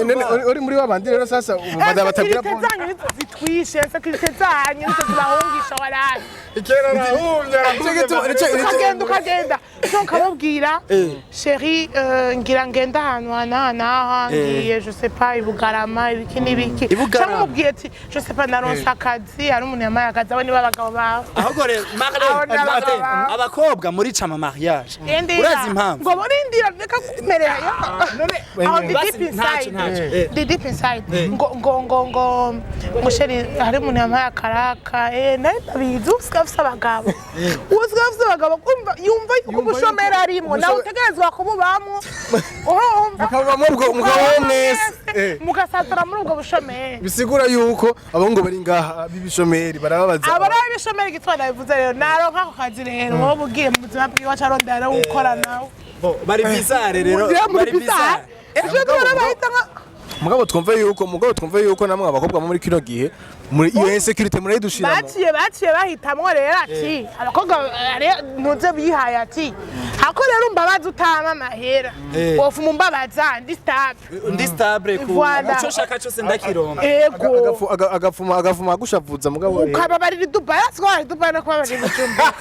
none uri muri babandi rero sasa ubu batabwira. Insécurité zanyu nizo zitwishe, insécurité zanyu nizo zibahungisha waraye. Ikera arahumye. Nico gituma Ukagenda, ukagenda so ukababwira: chéri, ngira ngenda ahantu aha n'aha n'aha, ngiye je sais pas i Bugarama, ibiki n'ibiki. I Bugarama. Cyangwa umubwiye ati je sais pas, naronse akazi, hari umuntu yamaye akazi. Abo nibo abagabo bawe. Ahubwo rero Abo Marlene, ni abagabo bawe. abakobwa muri cama mariage. Ndindira. Urazi impamvu? Ngo rindira, reka kumerera aho ndi Basi, deep ntacyo, inside. ntacyo. Ndi deep inside. Ngo chéri, hari umuntu yampaye akaraka, nari ndabizi, usigaye afise abagabo, usigaye afise abagabo. Kumva yumva yuko ubushomeri arimwo nawe utegerezwa kububamwo, urumva? Mukabamo ubwo, mukabamo mwese. Mugasatara muri ubwo bushomeri. Bisigura yuko abahungu bari ngaha b'ibishomeri barababaza. Aba rero ibishomeri, igituma nabivuze rero, naronka ako kazi rero, wowe ugiye mu buzima bwiwe acarondera rero gukora nawe. Bo bari bizarre rero. Mugiye muri Bari bizarre. bizarre. Ejo tubona bahita nka Mugabo twumve yuko namwe abakobwa muri kino gihe muri iyo insecurity murayidushiramo. Baciye bahitamwo rero ati abakobwa ntuze bihaye ati hako rero umbabaza utama amahera, wofuma umbabaza ndi stable. Ndi stable ku Voilà. icyo nshaka cyose ndakironka. Ego. Agafuma agushavuza mugabo. Ukababarira i Dubai, atwara i Dubai no kubabarira i Bujumbura.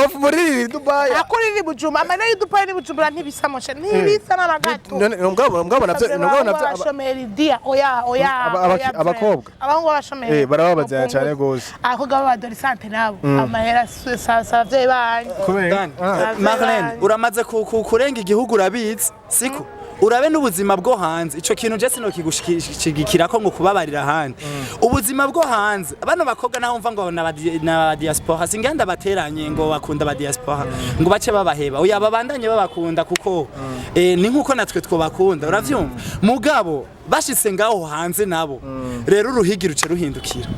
Ofu muri Dubai. Akora iri Bujumbura, amahera y'i Dubai n'i Bujumbura ntibisa moshe, ntibisa na gato. None mugabo navyo Abashomeri dia, oya oya. Oya, abakobwa. Abahungu b'abashomeri. Barababazanya cyane gose. Abakobwa b'abadorisante nabo amahera si abavyeyi banyu. Kubera Dan, Ah. Marlene, uramaze kurenga igihugu, urabizi siko? Urabe n'ubuzima bwo hanze. Ico kintu je sinokigushigikira ko ngo kubabarira ahandi. Ubuzima bwo hanze, bano bakobwa naho mva ngo na diaspora, singenda bateranye ngo bakunda ba diaspora ngo bace babaheba. Oya, babandanye babakunda kuko ni nkuko natwe twobakunda, uravyumva? Mugabo bashitse ngaho hanze nabo rero uruhigi ruce ruhindukira.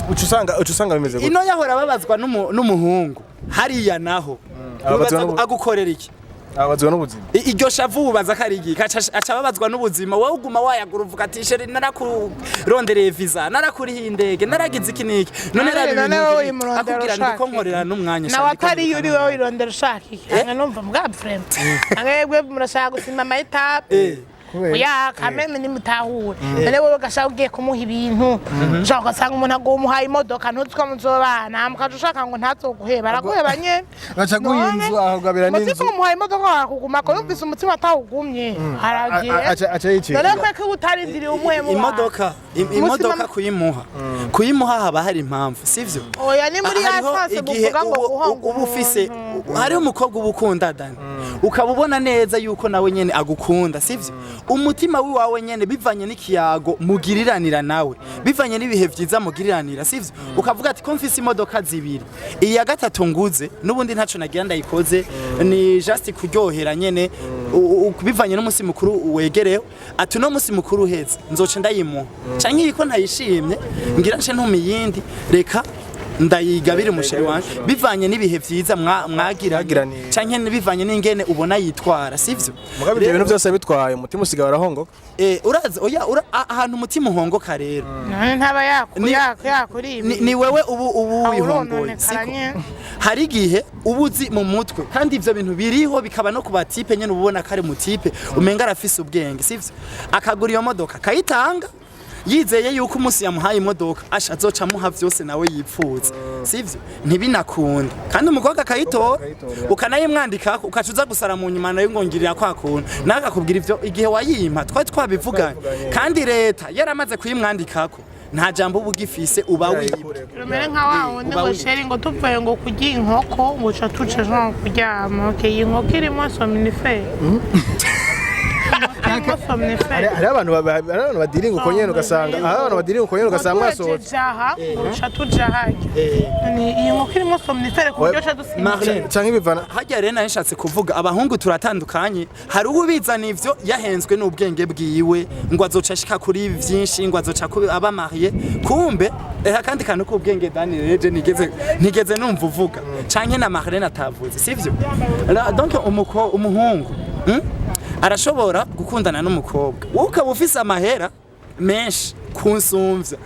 Uca usanga bimeze gute? Ino yahora babazwa n'umuhungu, hariya naho Ababazwa wibaza agukorera iki? Ababazwa n'ubuzima. Iryo shavu ubaza ko ari iki? Aca ababazwa n'ubuzima. Wowe uguma wayagura uvuga ati: "Chéri, narakurondereye visa, narakurihiye indege, naragize iki n'iki, none None raba ibintu none wowe ngira." uyimurondera Akubwira ushaka ndiko nkorera n'umwanya. Nawe Sha, ndiko atari nkorera uri wowe wirondera ushaka iki? Nka numva mbwa vraiment mwebwe murashaka gusimba ama étapes. Oya, kameme nimutahure. None wowe gashaka ugiye kumuha ibintu, ushaka ugasanga umuntu agomuhaye imodoka, ntuzi ko muzobana, mukaja ushaka ngo ntazoguheba, araguheba nyene. Gaca aguha inzu, akakugabira n'inzu. Umutima umuhaye imodoka warakugumako, yumvise umutima atawugumye haragiye. Aca yicika. None kweko utarindiriye umuhe mu bantu? Imodoka imodoka kuyimuha haba hari impamvu, sivyo? Oya, ni muri ya Hariho sanse igihe muvuga ngo guhonga uba ufise umuntu. Hariho umukobwa uba ukunda, Dani, ukaba ubona neza yuko nawe nyene agukunda, sivyo? Umutima wiwawe nyene, bivanye n'ikiyago mugiriranira nawe, bivanye n'ibihe vyiza mugiriranira, sivyo? Ukavuga ati: "Ko mfise imodoka zibiri, iyi ya gatatu nguze n'ubundi ntaco nagira ndayikoze, ni just kuryohera nyene, bivanye n'umunsi mukuru wegerewe, ati uno munsi mukuru uheze nzoca ndayimuha, canke iyi ko ntayishimye ngira nce ntuma iyindi, reka ndayigabire umu chéri wanje," bivanye n'ibihe vyiza mwagiranye, Mwagiraniye. canke bivanye n'ingene ubona yitwara, sivyo? Mugabe ibyo bintu byose bitwaye umutima usigaye warahongoka. Urazi, oya, ahantu umutima uhongoka rero None ntaba yakuri ibi. Ni wewe ubu Aho wihongoye, urononekara siko? nyene. Hari igihe uba uzi mu mutwe, kandi ivyo bintu biriho bikaba no ku ba type nyene, uba ubona ko ari mu type umenga arafise ubwenge, sivyo? Akagura iyo modoka akayitanga yizeye yuko umunsi yamuhaye imodoka asha azoca amuha vyose nawe yipfuza, sivyo? Ntibinakunda kandi umukobwa akayitora, Akayitora. ukanayimwandikako, ukaca uza gusara mu nyuma nayo ngo ngirira kwa kuntu, nawe akakubwira ivyo igihe wayimpa twari twabivuganye, kandi leta yaramaze kuyimwandikako, nta jambo uba ugifise, uba wibwe. Rumere nka wa wundi Uba ngo wibwe. chéri, ngo tuvuye ngo kurya inkoko, ngo uca tuca jean kuryama. Okay, iyi nkoko irimo somnifère, irimo somnifère. Hari abantu badiringa uko nyene, ugasanga hari abantu badiringa uko nyene, ugasanga mwasohotse. Aha uca tuja harya ni iyi nkoko irimo somnifère ku buryo uca dusinzira. Marlene, canke bivana. Harya rero nari nshatse kuvuga abahungu turatandukanye. Hari uwo ubizana ivyo yahenzwe n'ubwenge bwiwe ngo azoca ashika kuri vyinshi, ngo azoca aba marié, kumbe eha kandi kantu k'ubwenge. Dani rero je nigeze numva uvuga canke na Marlene atavuze, sivyo? Donc umuhungu, arashobora gukundana n'umukobwa, wowe ukaba ufise amahera menshi kunsumvya,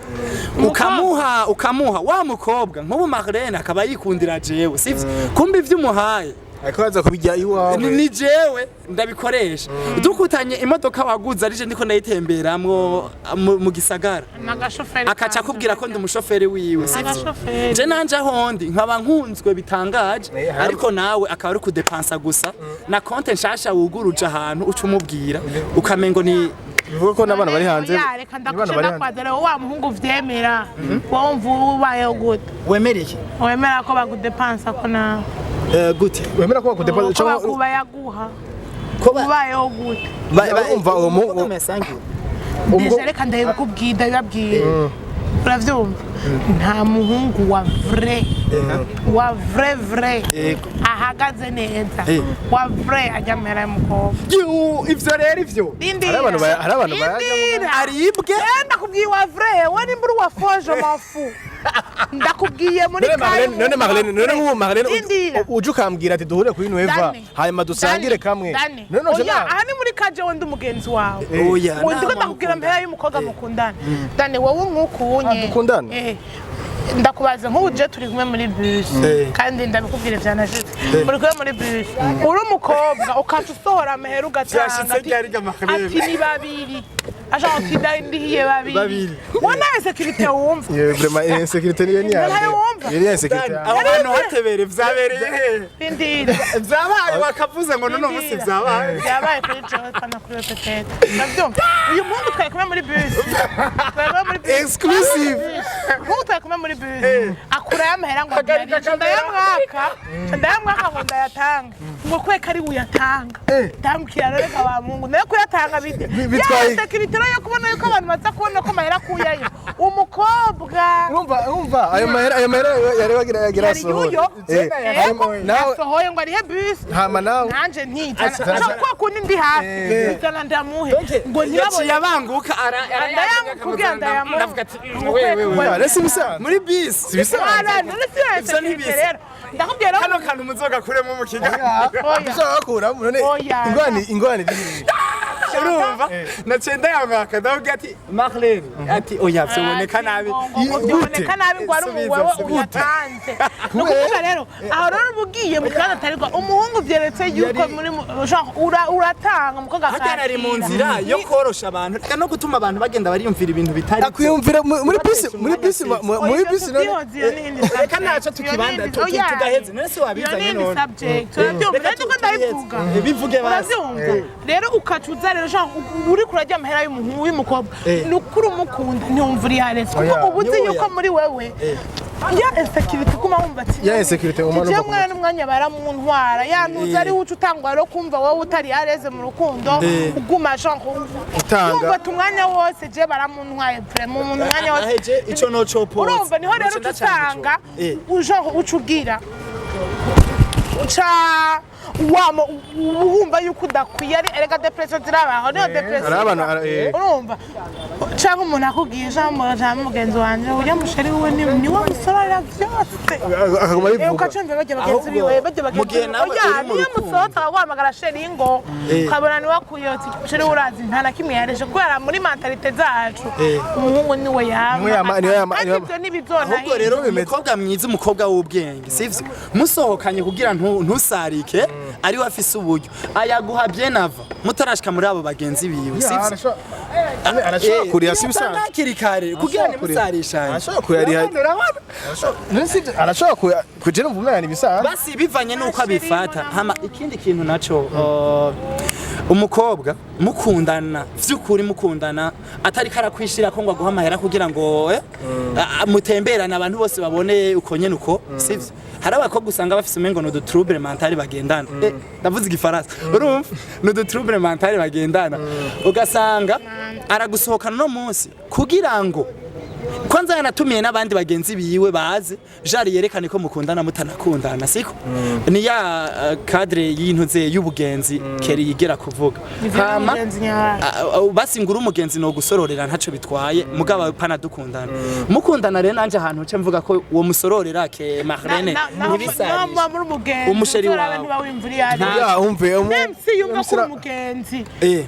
ukamuha wa mukobwa. Nk'ubu Marlene akaba yikundira jewe, sivyo? Kumbe ivyo umuhaye ariko baza kubijya iwawe. Ni jewe ndabikoresha. Dukutanye imodoka waguze arije ndiko ndayitemberamwo mu gisagara, N'agashoferi akaca kanje. akubwira ko ndi umushoferi wiwe, sivyo? Agashoferi. Je nanje ahondi nkaba nkunzwe bitangaje, ariko nawe akaba ari kudepansa gusa na konte nshasha wuguruje ahantu uca umubwira ukamengo ni Bivuga ko n'abana bari hanze. Oya, reka n'abana ndakuce bari hanze. ndakwadore wa muhungu vyemera, wowe umva ubayeho gute? Wemereye. Wemera ko bagudepansa ko nawe Gute? Wemera ko bakudepansa ko cyangwa bakuba yaguha ko ubayeho gute? Urumva uwo Déjà reka ndabikubwira, ndabibabwira, uravyumva? Nta muhungu wa vrai, wa vrai vrai, ahagaze neza, wa vrai ajya amahera y'umukobwa. Ivyo rero ivyo Rindira. Hari abantu bayajyamo. Rindira. Aribwe. Ndakubwiye wa vrai, we nimba uri wa faux, je m'en fous. Ndakubwiye muri None Marlene, none Marlene, none nk'ubu Marlene Rindira. uje ukambwira ati duhure kuri Nueva, Dani. hanyuma dusangire Dani, kamwe. Dani. None noje Oya, nawe. aha ni muri kaje wenda umugenzi wawe. Oya. Ngo ndiko ndakubwira mpera y'umukobwa mukundana. Dani, wowe nk'uku unye. Ah, dukundana? Ndakubaza, nk'ubu je turi kumwe muri bus, kandi ndabikubwira ivya na juste, muri kumwe muri bus, uri umukobwa ukaca usohora amahera ugatanga Vyashitse ryari ga Marlene? Ati ni babiri, ashaka ati ndihiye babiri. Babiri. Wowe nawe sécurité wumva? Yewe, vraiment insécurité niyo ni Ntayo ya mbere. wumva. Uravyumva? Yari insécurité. Aho hantu hatebere vyabereye he? Rindira. Vyabaye wakavuze ngo none munsi vyabaye. Byabaye kuri jewe, pana kuri we peut-être. Uravyumva? Uyu muhungu twari kumwe muri bus. Twari kumwe muri bus. Exclusive. Umuhungu twari kumwe muri bus. Akurayo amahera ngo Hagarika abyarire. kamera. Ndayamwaka. Ndayamwaka ngo ndayatanga. Ngo kweka ari uyatanga. Ndamubwira rero, reka wa muhungu. Nayo kuyatanga bite? Bitwaye- Ya sécurité rero yo kubona yuko abantu baza kubona ko amahera akuyayo. Umukobwa. Urumva ayo mahera yari bagira yagira Yari asohora. yuyo. Yego, Nawe yasohoye ngo arihe bus. Hama nawe Nanje ntizana kwa kundi ndi hafi, nzana ndamuhe ngo Yaciye ntibabone. abanguka. Ndayamukubwira, ndayamuha. Ndavuga ati: "Wewe, wewe." Rero si ibisanzwe. Muri bisi. Si ibisanzwe. Ivyo ntibisa. Rero ndakubwira rero. Kano kantu muzogakuremo mu kiganiro. Oya. Ushaka bakuramo none? Oya. Ingorane iri. Urumva, naciye ndayamwaka, ndavuga ati Marlene, ati oya, vyoboneka nabi. Ngo byoboneka nabi ngo ari Subiza, wewe subiza. uyatanze. Ni ukuvuga rero, aho rero uba ugiye mu kibanza atarigwa umuhungu, vyeretse yuko muri genre uratanga umukobwa Harya ari mu akakira. nzira yo korosha abantu, reka no gutuma abantu bagenda bariyumvira ibintu bitari byo. Akwiyumvira muri bisi, muri bisi, muri bisi none. Reka naco tukibanda tugaheze none se wabizanye Iyo ni none. subject, urabyumva? Reka Rero ndiko ndabivuga. Bivuge basi. Urabyumva rero, ukacuza rero genre uri kurarya amahera y'umuhungu, y'umukobwa. Ni ukuri umukunda ntiwumva uri haretse, kuko Oya. uba uzi Ni yuko oya. muri wewe ya insécurité uguma wumva ati Ya insécurité uguma "Jewe numva ku umwana n'umwanya baramuntwara." Ya ntuzi ari uca utangwa rero kumva wowe utari yareze mu rukundo, uguma genre Utanga. wumva ati umwanya wose je baramuntwaye vraiment, mu mwanya wose. Aheje ico noco poza. Urumva, niho rero uca usanga genre uca ugira uca wama wumva yuko udakwiye. Ari erega dépression zirabaho, niyo dépression. Hari abantu, Urumva, cyangwa umuntu akubwiye ijambo jambo, mugenzi wanje ujya muchéri wiwe niwe musorera byose. Akaguma abivuga. Ukacumva bajya bagenzi Ahubwo, biwe, bajya mu bagenzi gihe biwe. nawe Oya, uri mu niyo rukundo. musohotse akaguhamagara chéri, ngo ukabona niwe akuyotse chéri, urazi nta na kimwe yareje, kubera muri mentalité zacu umuhungu niwe yama. Niwe yama, niwe yama, Kandi niwe yama. ibyo ntibizona. Ahubwo rero umukobwa mwiza, umukobwa w'ubwenge, sivyo, musohokanye kugira ntusarike, ari we afise uburyo ayaguha bien avant mutarashika muri abo bagenzi biwe, sivyo? Arashobora kuriha, si ibisanzwe. Hakiri kare kugira Arashobora kuriha. ntimusarishanye. Arashobora kuyariha. Urabona? None si ibyo, arashobora kugira ngo umwana ibisanzwe. Basi bivanye n'uko abifata. Hama ikindi kintu naco, umukobwa mukundana vy'ukuri, mukundana atari karakwishira ko ngo aguha amahera kugira ngo mutemberane abantu bose babone uko nyene uko, sivyo? Hari abakobwa usanga bafise umengo ni udutrouble mental bagendana. Ndavuze igifaransa, urumva, ni udutrouble mental bagendana, ugasanga aragusohokana no munsi kugira ngo kwanza yanatumiye n'abandi bagenzi biwe baze jari yerekane ko mukundana mutanakundana, siko? Ni ya cadre y'intuze y'ubugenzi keri yigera kuvuga. Hama basi ngura umugenzi no gusororera ntaco bitwaye, mugabo pana dukundana, mukundana. Rero nanje ahantu nce mvuga ko uwo musororera ke Marlene ntibisarishe. Muri umugenzi Umuchéri uzorabe wawe. ntiba wiyumva uri yari. Ya umve Même si yumva ko uri umugenzi,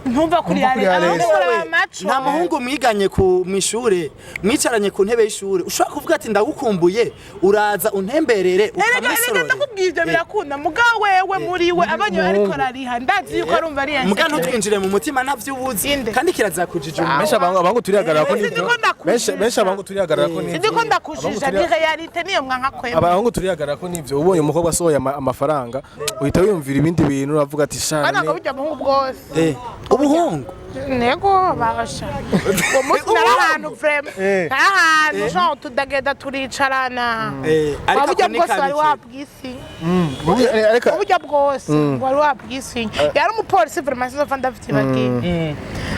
ntumva kuri Ntumva kuri yari yari. ahubwo uraba maco. Nta muhungu mwiganye ku mwishure, mwicaranye ku ntebe y'ishure, ushobora kuvuga ati ndagukumbuye, uraza untemberere, Erega erega ukamusororera. ndakubwiye, ibyo birakunda, mugabo wewe muri we abonye ariko arariha, ndazi yuko arumva ari Muga ntutwinjire mu mutima, ntavyo ubuzi. Inde. Kandi kirazakujije. Benshi abangu turihagarara ko Sinzi nivyo. ko ndakujija. Benshi abangu turihagarara ko nivyo. Sindi ko ndakujija, ni réalité, niyo mwanka kwemera. Abahungu turihagarara ko nivyo. Ubonye umukobwa asohoye amafaranga, uhita wiyumvira ibindi bintu, uravuga ati shana. Bana ngo burya muhungu bwose. Ubuhungu. Nego basha uwo munsi nari ahantu vraiment, nari ahantu genre tudagenda turicarana. Ariko Uburyo ako ni bwose wari kabike. wabwisi. Ariko Uburyo bwose wari wabwisi, yari umupolisi vraiment, sinzopfa ndavyibagiye.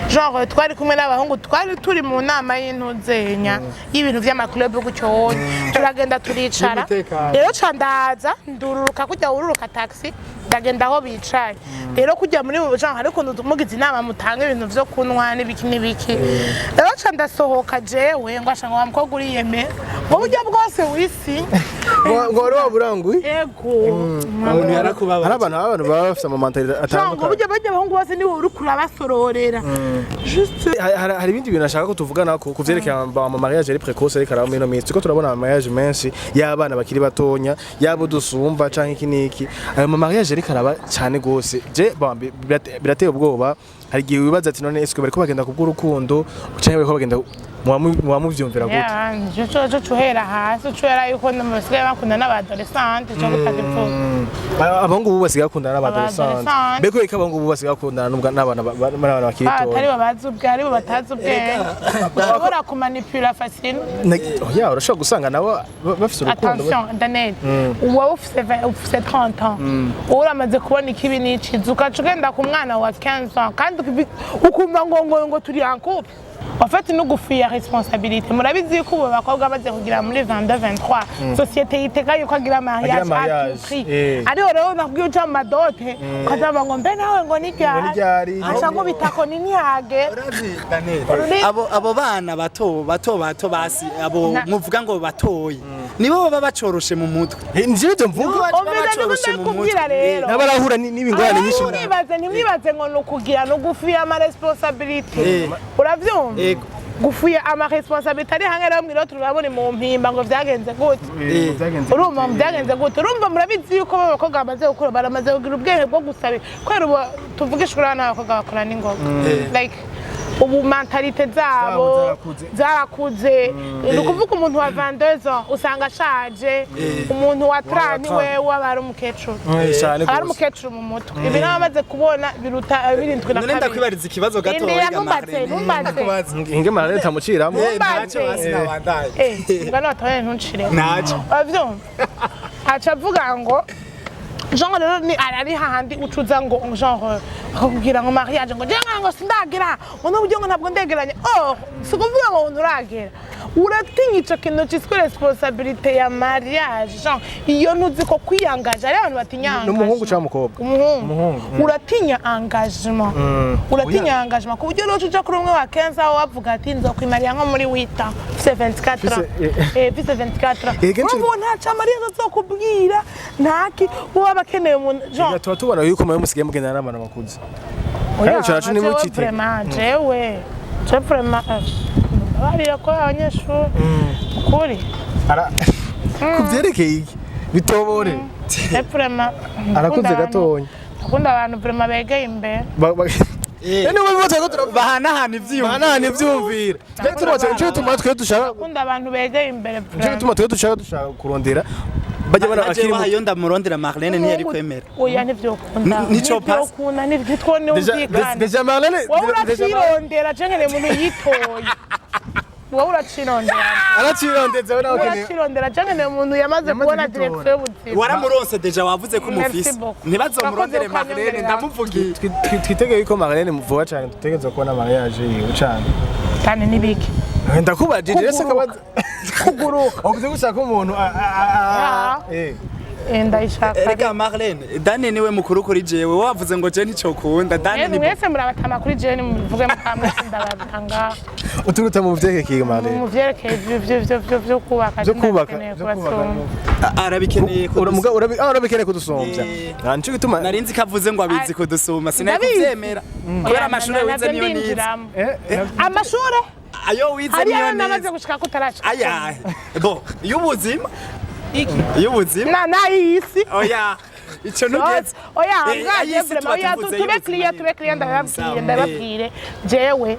Genre twari kumwe n'abahungu, twari turi mu nama y'intuzenya y'ibintu vy'amaclub gutyo wonye, turagenda turicara. Y'umutekano. Rero ca ndaza ndururuka kujya wururuka taxi, ndagenda aho bicaye. Rero kujya muri genre hari ukuntu mugize inama mutanga ibintu vyo kunywa n'ibiki n'ibiki. Rero ca ndasohoka jewe ngo asha ngo wa mukobwa uriyeme ngo buryo bwose wisi. Ngo wari waburanguye. Ego. Umuntu yarakubabaje. Hari abantu baba bafite amamentalité Genre ngo atandukanye. burya bajya abahungu bose niwe uri kurabasororera juste. Hari ibindi bintu nashaka ko tuvugana ku vyerekeye ama mariage ari précoce, ariko araba muri ino minsi turiko turabona ama mariage menshi y'abana bakiri batonya, yabo dusumba canke iki n'iki. Ayo ma mariage ariko araba cane gose, je bon, birateye ubwoba. Hari igihe wibaza ati none eske bariko bagenda kubw'urukundo canke bariko bagenda, muba muvyumvira gute? Yeah, cyo cyo. Guhera hasi ucubera yuko basigaye bakunda n'aba adolescentes, cyo gutakivuga. Abahungu ubu basigaye bakundana n'aba adolescentes. Aba adolescentes. Mbega ko abahungu ubu basigaye bakundana n'abana n'abana bakiri Atari batoya? bo bazi ubwe, ari bo batazi ubwenge, ushobora kumanipula facile. Oya, urashobora gusanga nabo bafise urukundo. Attention Daniel, wowe ufise ufise 30 ans, wowe uramaze kubona ikibi n'iciza, ukaca ugenda ku mwana wa 15 ans kandi ukumva ngo turi en couple. En fait, no gufuya responsabilité. Murabizi yuko ubu abakobwa bamaze kugira muri 22, 23, société yitega yuko agira mariage Agira mariage, à tout prix. eh. Ariho rero nakubwiye uja mu ma dots, ukazavuga ngo mbe nawe ngo Ngo niryari, niryari. aca nkubita ko ni ntihagera. Urazi, Daniel, abo bana bato bato bato basi abo muvuga ngo batoyi nibo baba bacoroshe mu mutwe. Eh, nivyo ivyo mvuga. Nibo baba Umviriza, niko bacoroshe mu ndabikubwira mutwe. rero. N'abarahura n'ibingorane nyinshi. Ntimwibaze ngo ni ukugira, ni ugufuya ama responsabilités. Uravyumva? Yego. Gufuya ama responsabilités ari hamwe rero mwiriwe turabona mu mpimba ngo vyagenze gute. Urumva byagenze gute? Urumva, murabizi yuko abakobwa bamaze gukura, baramaze kugira ubwenge bwo gusaba, kubera ubu tuvugisha ukuri, abana b'abakobwa bakora n'ingoga, like ubu mentalité zabo Zabo zarakuze. zarakuze. Ni ukuvuga umuntu wa 22 ans usanga ashaje, umuntu wa 30 wewe aba ari umukecuru. Cyane Aba ari gose. umukecuru mu mutwe. Ibi nawe amaze kubona biruta birindwi na None kabiri. ndakwibariza ikibazo gato. Indira, ntumbatse, ntumbatse. Inge marare tamuciramo. Ntumbatse. Ntacyo, basi nabandaye. Mugani watoye ntuncire. Ntacyo. Uravyumva, aca avuga ngo genre rero ni ari hahandi ucuza ngo genre akakubwira ngo mariage, ngo jewe ngo sindagira, ngo n'uburyo ngo ntabwo ndegeranye. Oh, si ukuvuga ngo nturagera, uratinya ico kintu ciswe responsabilité ya mariage. Genre iyo ntuzi ko kwiyangaje, ari abantu batinya Ni umuhungu engagement. cyangwa umukobwa? Umuhungu. Uratinya engagement, uratinya engagement ku buryo rero uja kuri umwe wa 15 aho wavuga ati nzokwimarira nko muri 8 ans, ufise 24 ans. Ufise 24 ans. Kenshi- Urumva uwo nta mariage azokubwira, ntaki uwo aba akeneye umuntu genre. Tuba tubona yuko mwe musigaye mugendana n'abantu bakuze. Oya, Kandi ico naco jewe ntimucitege. vraiment, jewe vraiment, barira ko abanyeshuri kuri Ku vyerekeye iki bitobore? Je vraiment Arakuze nkunda gatonya. Akunda abantu vraiment begeye imbere. None wowe bose ko turavuga Bahanahana ivyiyumviro. Bahanahana ivyumvira. Twe tuba ico gituma twe dushaka Akunda abantu begeye imbere ico vraiment. gituma twe dushaka kurondera bajya bana Naje bakiri wahayo ndamurondera, Marlene ntiyari kwemera. Oya, ntivyokunda. Nico pass. Ntivyokunda, ntitwonumvikana. Déjà Marlene Wowe déjà Marlene uracirondera, je nkeneye umuntu yitoye. Wowe uracirondera. Aracirondeza we nawe Wowe ukeneye uracirondera, je nkeneye umuntu yamaze Yamaze kubona kwitora. direction y'ubuzima. Waramuronse déjà, wavuze ko Merci umufise. beaucoup. Ntibazomurondere Urakoze Marlene. ukanyongerera. Ndamuvugiye. Twitege yuko Marlene vuba cyane dutegerezwa kubona mariage yiwe cyane. Cyane n'ibiki? Ndakubajije rese Kuguruka. akabaza. Kuguruka. Wavuze ko ushaka umuntu Ah. Ndayishaka. Erega Marlene, Dani niwe mukuru kuri jewe, wavuze ngo je nticokunda Dani ni Mwese murabatama kuri jewe, mubivuge mukamwe, ndabatanga. Uturuta mu vyerekeye Marlene. Mu vyerekeye ivyo kubaka. Byo kubaka. Ndabikeneye Byo kubaka. kubasumba. Arabikeneye. Urabikeneye kudusumbya. Ah, nico gituma. Narinzi ko avuze ngo abizi kudusuma, sinari Ndabizi. kuvyemera kubera amashure Oya, wize navyo niyo nize. ndinjiramo. Amashure Ayo wize hariya niyo namaze nize. gushika ko utarashika. Aya bo y'ubuzima, y'ubuzima. Na nayisi. Oya, ico ntugeze. Oya. Eh, ayisi Bwaje tuba vraiment, oya, tuvuze tube y'ubuzima clear, nyene. tube clear, ndababwire. Sawa. Ndababwire jewe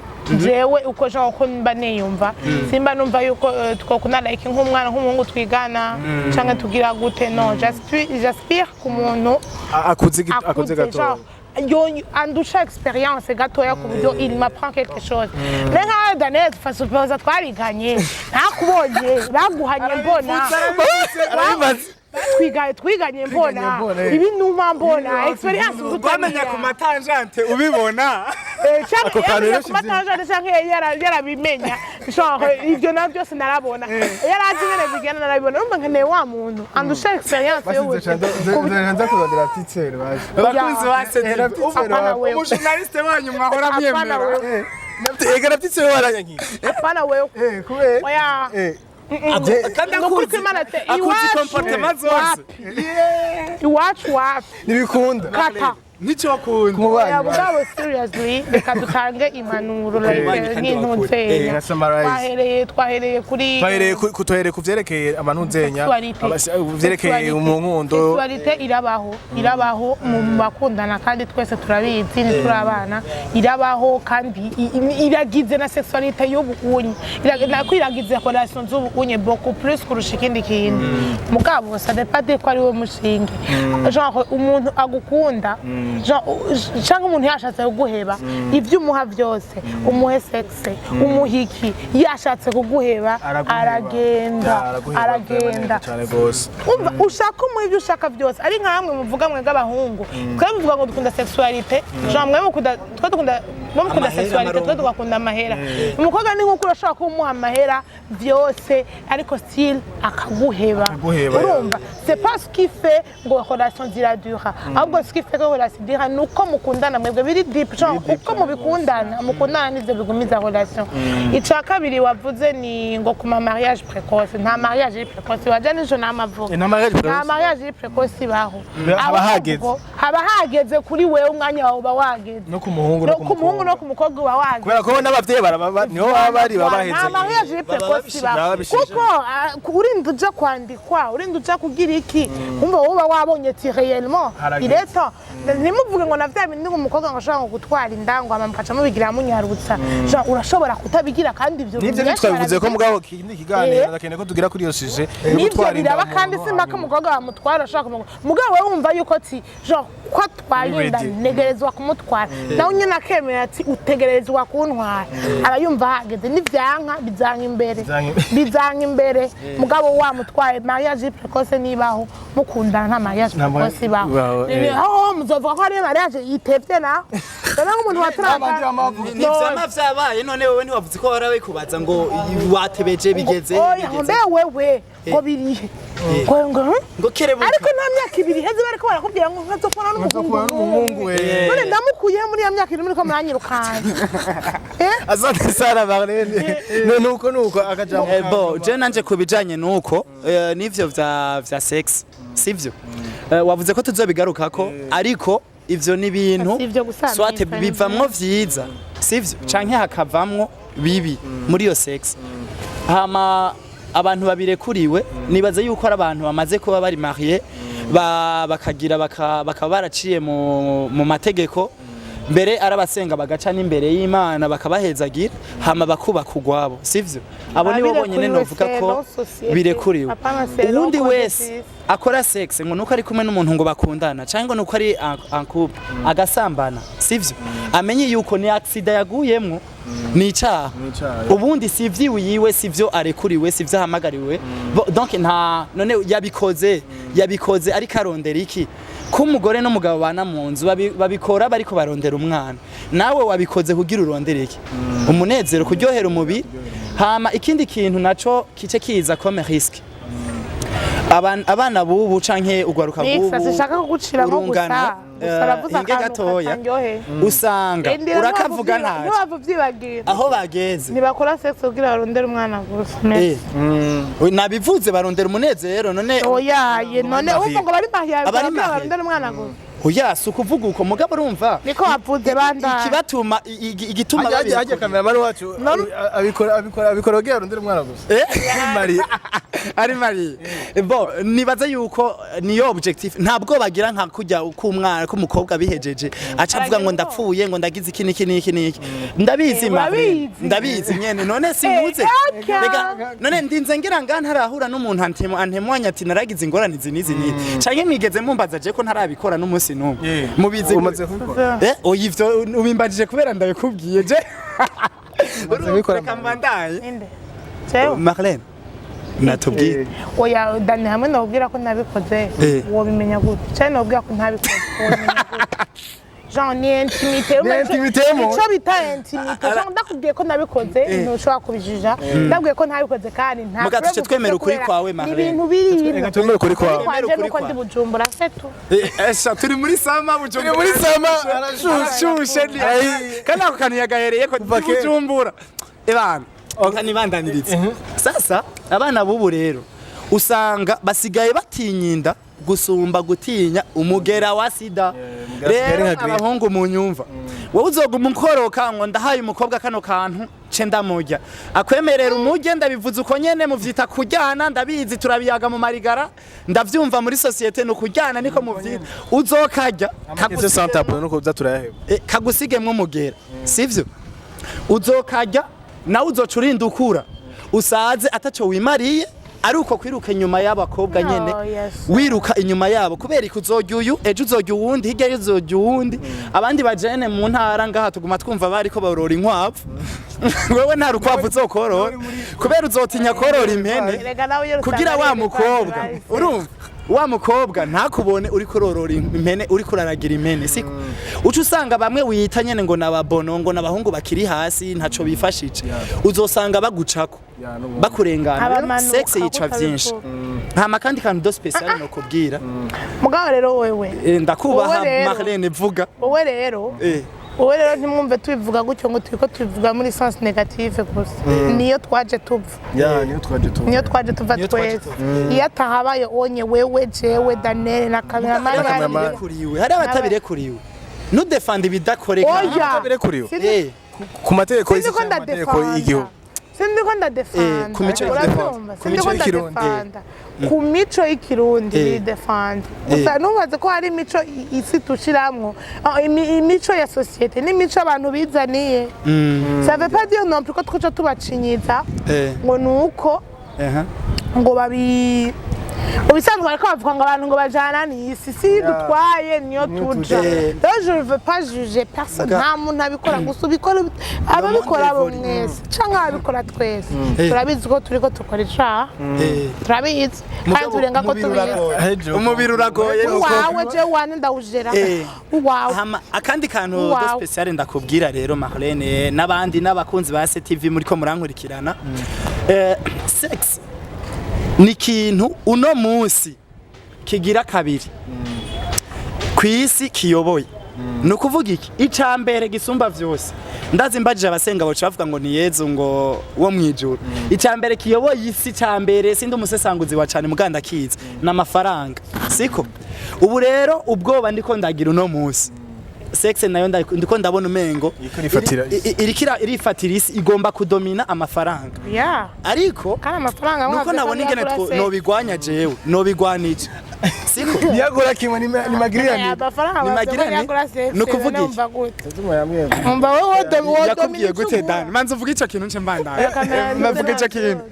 uko genre uko mba niyumva, simba numva yuko twokunda like nk'umwana nk'umuhungu twigana canke tugira gute. No, j'aspire ku muntu akuze akuze, gato. Genre yo andusha expérience gatoya ku buryo il m'apprend quelque chose. Mais nka Daniel Fasupoza twariganye, ntakubonye baguhanye mbona. Arabimaze. Twiganye mbona. Mbona, eh. Ibinuma mbona expérience. Rwamenya ku ma tangentes ubibona. Ako kantu rero Ku ma tangentes canke yarabimenya, genre ibyo na byose narabona, yarazi ingene bigenda, narabibona. Urumva nkeneye wa muntu andusha expérience y'ubuzima. Nza kurondera titsere baje. Abakunzi ba Eh, STV, Apana wewe. umujournaliste wanyu mwahora Apana mwemera. wewe. Ega na titsere waranyankiye. Apana wewe. Kubera Oya. Kandi Ni ukuri akuzi kw'Imana te akuzi iwacu comportement zose. wapi, iwacu wapi. Ntibikunda. Kata. Nicyo akunda. Oya. Kumubanyi. Mugabo serious. Obviously, reka dutange impanuro, like nk'intuzenya. Nka summarize. Twahereye kuri Twahereye ku vyerekeye amanuzenya, sexuality. vyerekeye Sexuality. mu nkundo. Sexuality irabaho mu bakundana, kandi twese turabizi, ntituri abana. Irabaho kandi iragize na sexuality y'ubu unye. Nako iragize relation z'ubu unye beaucoup plus kurusha ikindi kintu. Mugabo ça dépend de ko ari we mushinge, genre umuntu agukunda, genre cyangwa umuntu yashatse kuguheba, ibyo umuha byose, umuhe sexe, umuhe iki, yashatse kuguheba Araguheba. aragenda. Ya, araguheba. Aragenda. Cyane gose. Umva, ushaka umuha ibyo ushaka byose, ari nka hamwe muvuga mwebwe abahungu, twe muvuga ngo dukunda sexualité, genre mwe mukunda, twe dukunda, mwe mukunda Amahera, sexualité, twe amarongo. tugakunda amahera. Umukobwa ni nk'uko urashobora kuba umuha amahera byose, ariko still akaguheba. Akaguheba. Urumva, c'est pas ce qui fait ngo relation ziradura, ahubwo ce qui fait que relation dura ni uko mukundana mwebwe, biri deep, genre uko mubikundana, mukundana, nivyo bigumiza relation. Ica kabiri wavuze ni ngo kuma mariage précoce. Nta mariage iri précoce, waja nijo namavuga. Nta mariage précoce. Nta mariage iri précoce ibaho. Haba hageze. Ahubwo haba hageze kuri wewe, umwanya wawe uba wageze. No ku muhungu. No ku muhungu no ku mukobwa uba wageze. Kubera ko n'abavyeyi niho baba bari babaheze. Nta mariage iri précoce ibaho. Baba babishije. Kuko urinda uja kwandikwa, urinda uja kugira iki, kumva wowe uba wabonye ati réellement Harageze. il est temps. Ntimuvuge ngo na vya bindi ngo umukobwa ngo ashobora ngo gutwara inda, ngo hama mukaca mubigira munyarutsa. Genre urashobora kutabigira, kandi ivyo Nivyo benshi ntitwabivuze ko barabigira. mugabo ikindi kiganiro ndakeneye ko tugira kuri iyo sujet yo Nivyo gutwara inda biraba, kandi umuntu. simpaka umukobwa bamutwara ashaka kumugwa, mugabo wewe wumva yuko ati genre ko atwaye inda Ready. ntegerezwa kumutwara, nawe nyine akemera ati utegerezwa kuntwara, aba yumva hageze. Nivyanka bizanka imbere. Bizanka imbere, mugabo wamutwaye. Mariage précoce nibaho mukundana, nta mariage Nta précoce ibaho. ibaho. Aho muzovuga ko ari mariage yitevye naho rero nk'umuntu wa 30. Ni vyama vyabaye. None wewe ntiwavuze ko wara wikubaza ngo watebeje, bigeze Oya. bigeze? Mbe wewe ngo birihe ngo Ngo kerebuka. Ariko nta myaka 2 iheze bariko barakubwira ngo nkazokubona Nkazokubona n'umuhungu. n'umuhungu. None ndamukuye muri ya myaka 2 muriko muranyirukana? Asante sana Marlene. No nuko akajambo. Bo je nanje ku bijanye nuko n'ivyo vya sex, sivyo? Wavuze ko tuzobigarukako, ariko ivyo ni ibintu Si ivyo gusa, soit ni bivamwo vyiza, sivyo, canke hakavamwo bibi muri iyo sex. Hama abantu babirekuriwe, nibaze yuko ari abantu bamaze kuba bari marié, bakagira bakaba baraciye mu mategeko mbere, arabasenga bagaca n'imbere y'Imana bakabahezagira, hama bakubaka urwabo, sivyo? Abo nibo bonyene novuga ko birekuriwe. Uwundi wese akora sex ngo nuko ari kumwe n'umuntu ngo bakundana, cyangwa ngo nuko ari en couple agasambana, sivyo, amenye yuko ni accident yaguyemwo, ni icaha. Icaha. Ubundi si ivyiwiwe, si ivyo arekuriwe, si ivyo ahamagariwe. Donc nta none yabikoze ariko arondera iki? Ko umugore n'umugabo bana mu nzu, babikora bariko barondera umwana. Nawe wabikoze kugira urondere iki? Umunezero, kuryohera umubiri. Hama ikindi kintu naco kice kiza comme risque, abana bubu canke ugwaruka Mixa, bubu, sinshaka kuguciramo gusa. urungano, Gusa aravuze hinge akantu gatoya. katanyoheye. Usanga urakavuga ntaco. Ntiwava uvyibagira. Aho bageze. Ntibakora sex kugira barondere umwana gusa. Nabivuze, barondera umunezero none. Oyaye, none wumva ngo bari mariye Abari kugira mariye. barondere umwana gusa? Oya, si ukuvuga uko, mugabo urumva Niko wavuze, banda. ikibatuma igituma Hajya hajya babikora. Cameraman wacu abikora kugira arondere umwana gusa. Mari. Ari mari bo nibaza yuko niyo objectif, ntabwo bagira nka kujya k'umwana k'umukobwa bihejeje aca avuga ngo ndapfuye, ngo ndagize iki n'iki n'iki n'iki. Ndabizi. Marlene. Urabizi. Ndabizi nyene, none sinkuze. Okay. Rega none ndinze ngira nga ntarahura n'umuntu antemwanya ati naragize ingorane izi n'izi n'izi, canke mwigeze mumbaza je ko ntarabikora n'umunsi n'umwe? Mubizi? Umaze kubikora? Oya, ivyo ubimbajije kubera ndabikubwiye je. Kubikora. Reka mbandaye. Ninde? Jewe? Marlene natubwiye. Oya Dani, hamwe nobwira ko ntabikoze, wobimenya gute? Cyane nobwira ko ntabikoze, wobimenya gute? Genre ni intimité. Ni intimité mo. Ico bita intimité, genre ndakubwiye ko nabikoze, ntushobora kubijija. Ndabwiye ko ntabikoze kandi nta Muga tuce preuve twemera ufise ukuri kubera kwawe, ni Marlene. ibintu biri Reka twemere ukuri kwawe. Ukuri kwanje Twemere ukuri nuko ndi kwawe. Bujumbura, c'est tout. Esha turi muri summer Bujumbura. Turi muri summer, arashushe. Arashushe kandi ako kantu yagahereye ko ndi kera. Bujumbura. Ebana kanibandanirize. Sasa abana bubu rero usanga basigaye batinya inda. gusumba gutinya umugera wa sida. Umugera wa sida ari Rero nka grippe. abahungu mu nyumva, wowe uzoguma ukoroka ngo ndahaye umukobwa kano kantu ce ndamurya, akwemerera umurye. Ndabivuze uko nyene, muvyita kuryana, ndabizi, turabiyaga mu marigara, ndavyumva muri société, ni ukuryana niko muvyita. Uzokarya Ese sans tabou nuko uza turayaheba. Kagusigemwo umugera, sivyo? Uzokarya nawe uzoca urinda ukura usaze ataco wimariye, ari uko kwiruka inyuma y'abakobwa Oh, nyene. Yes. Wiruka inyuma yabo kubera iki? Uzorya uyu, ejo uzorya uwundi, hirya y'ejo uzorya uwundi. Abandi bajene mu ntara ngaha tuguma twumva bariko borora inkwavu, wewe nta rukwavu uzokorora kubera uzotinya korora impene. Erega nawe iyo Kugira usanga wa ari mukobwa bahise. urumva wa mukobwa ntakubone uriko urorora impene, uriko uraragira impene, siko? Uca usanga bamwe wita nyene ngo nababono, ngo n'abahungu bakiri hasi ntaco bifashije, uzosanga bagucako bakurengana. Rero Abamanuka sexe yica kutabivuga. vyinshi. Hama kandi kantu de spécial no kubwira. Mugabo rero wewe Ndakubaha. Wowe rero. Marlene, vuga. Wowe rero wowe rero ntimwumve tubivuga gutyo ngo turiko tubivuga muri sens négative gusa. Niyo twaje tuva. Ya, niyo twaje tuva. Niyo twaje tuva. Niyo twaje Twese iyo atahabaye onye, wewe, jewe, Daniel na cameraman. Cameraman. Batabirekuriwe, hari abatabirekuriwe, nudefanda ibidakoreka. Oya. Batabirekuriwe. Sindi Ku mategeko sindi y'isi ko cyangwa amategeko ndadefanda. y'igihugu? Sindi ko ndadefanda. Ku mico Urabyumva? Ku Sindi mico ko y'ikirundi. ndadefanda ku mico y'ikirundi. Bidefanda gusa ntubaze ko hari imico isi tushiramwo. Imico ya société n'imico abantu bizaniye, ça veut pas dire non plus ko twica tubacinyiza ngo nuko ngo babi mu bisanzwe bariko bavuga ngo abantu ngo bajana n'isi si dutwaye niyo tuja. Rero je ne veux pas juger personne. Nta muntu abikora gusa, ubikora, ababikora bo mwese canke ababikora twese turabizi ko turiko dukora icaha. Turabizi kandi turenga ko tubizi. Umubiri uragoye nuko Uwawe je wane ndawujera. Uwawe. Hama akandi kantu de Wow. spécial ndakubwira rero, Marlene, n'abandi n'abakunzi ba CTV muriko murankurikirana, sex ni ikintu uno munsi kigira kabiri ku isi kiyoboye. Ni ukuvuga iki? Ica mbere gisumba vyose, ndazi mbajije abasenga boca bavuga ngo ni Yezu ngo wo mwijuru. Ica mbere kiyoboye isi, ca mbere, sindi umusesanguzi wa cane muganda kizi, ni amafaranga, siko? Ubu rero ubwoba ndiko ndagira uno munsi, sexe nayo ndiko ndabona umengo Iriko irifatira isi. Iriko irifatira isi, igomba kudomina amafaranga. Ariko Kandi amafaranga nuko mwavuze ko nabona ingene yagura sex. nobigwanya, jewe nobigwanije, siko? Ntiyagura kimwe, ni magirirane. Amafaranga Ni bavuze ko magirane? yagura sex. Ni ukuvuga iki? Numva gute? Umva wowe wodomina. Yakubwiye gute, Dani? Manza uvuge ico kintu nce mbandanya navuga ico kintu.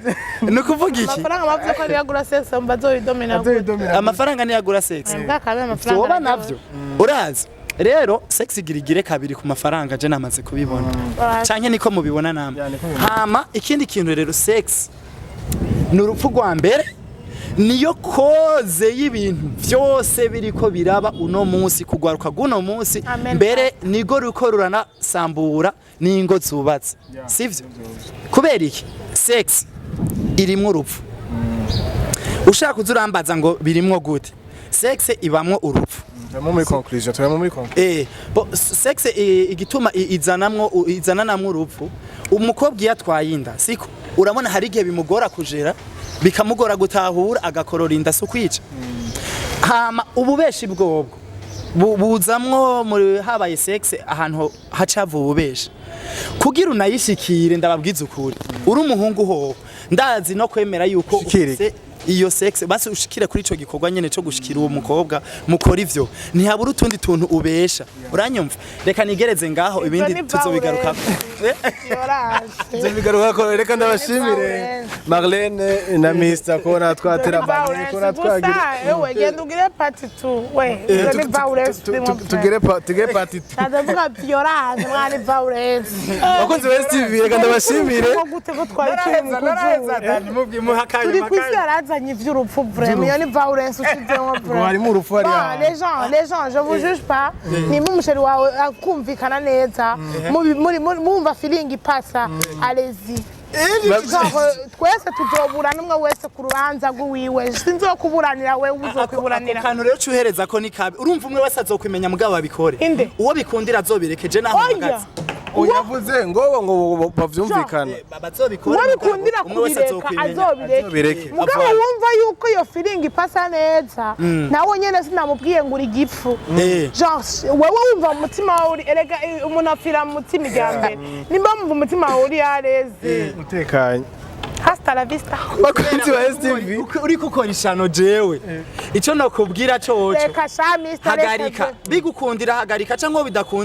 Ni ukuvuga iki? Amafaranga bavuze ko yagura sex, umva azoyidomina gute? Amafaranga niyagura sex. Mbwa kabe amafaranga Vyoba araryoha. navyo urazi rero sex igira igire kabiri ku mafaranga, je namaze kubibona. Canke niko mubibona namwe? Hama ikindi kintu rero, sex ni urupfu rwa mbere, niyo cause y'ibintu vyose biriko biraba uno munsi, kugwaruka guno munsi. Amen. Mbere nigo ruko ruranasambura n'ingo zubatse, sivyo? Kubera iki? Sex irimwo urupfu. Ushaka kuza urambaza ngo birimwo gute? Sex ibamwo urupfu. Turamo muri conclusion, turamo muri conclusion. Bo, sex igituma izananamwo urupfu, umukobwa iyo atwaye inda, siko? Urabona hari igihe bimugora kujera, bikamugora gutahura, agakorora inda, si ukwica? Hama ububeshi bwobwo buzamwo muri habaye sex, ahantu hacava ububeshi kugira unayishikire. Ndababwiza ukuri, uri umuhungu hoho ndazi no kwemera yuko Ushikire. ufise iyo sex, basi ushikire kuri ico gikorwa nyene co gushikira uwo mukobwa mukora ivyo, ntihabura utundi tuntu ubesha. Uranyumva? Reka nigereze ngaho, ibindi Ni tuzobigarukako. Violence. Bigaruka ko reka ndabashimire Marlene na Mr kubona twaterabanye, kubona twagira Gusa ewe genda ugire part 2 we. Ibyo ni violence turimo. Tugere part 2. Ndavuga violence mwana, violence. Bakunzi ba STV, reka ndabashimire. Ko gute ko twari turi mu kuzura, turi ku isi, yarazanye ivy'urupfu vraiment. Iyo ni violence ushizemo vraiment. Harimo urupfu hariya. Bon, les gens, je vous juge pas. Nimba umuchéri wawe akumvikana neza, mumva feeling ipasa, allez-y. Genre, twese tuzoburana, umwe wese ku rubanza rw'iwiwe. Sinzokuburanira, wewe uzokwiburanira. Kantu rero cuhereza ko ni kabi, urumva umwe wese azokwimenya, mugabo babikore. Inde? Uwo bikundira azobirekeje naho Oya. mpagaze. Yavuze ngo bavyumvikana. Bazobikora. Uwo bikundira umwe wese kubireka azokwimenya. azobireke. Azobireke. Mugabo wumva yuko iyo feeling ipasa neza, nawe nyene sinamubwiye ngo uri gipfu. Genre wewe wumva mu mutima wawe uri, erega umuntu apfira mu mutima irya mbere. Nimba wumva umutima wawe uri yareze, Utekanye. Hasta la vista. Bakunzi ba STV. Uriko ukora ishano. Jewe ico nokubwira coco, Reka sha, mister, reka. hagarika. Bigukundira, hagarika, canke bidakunda.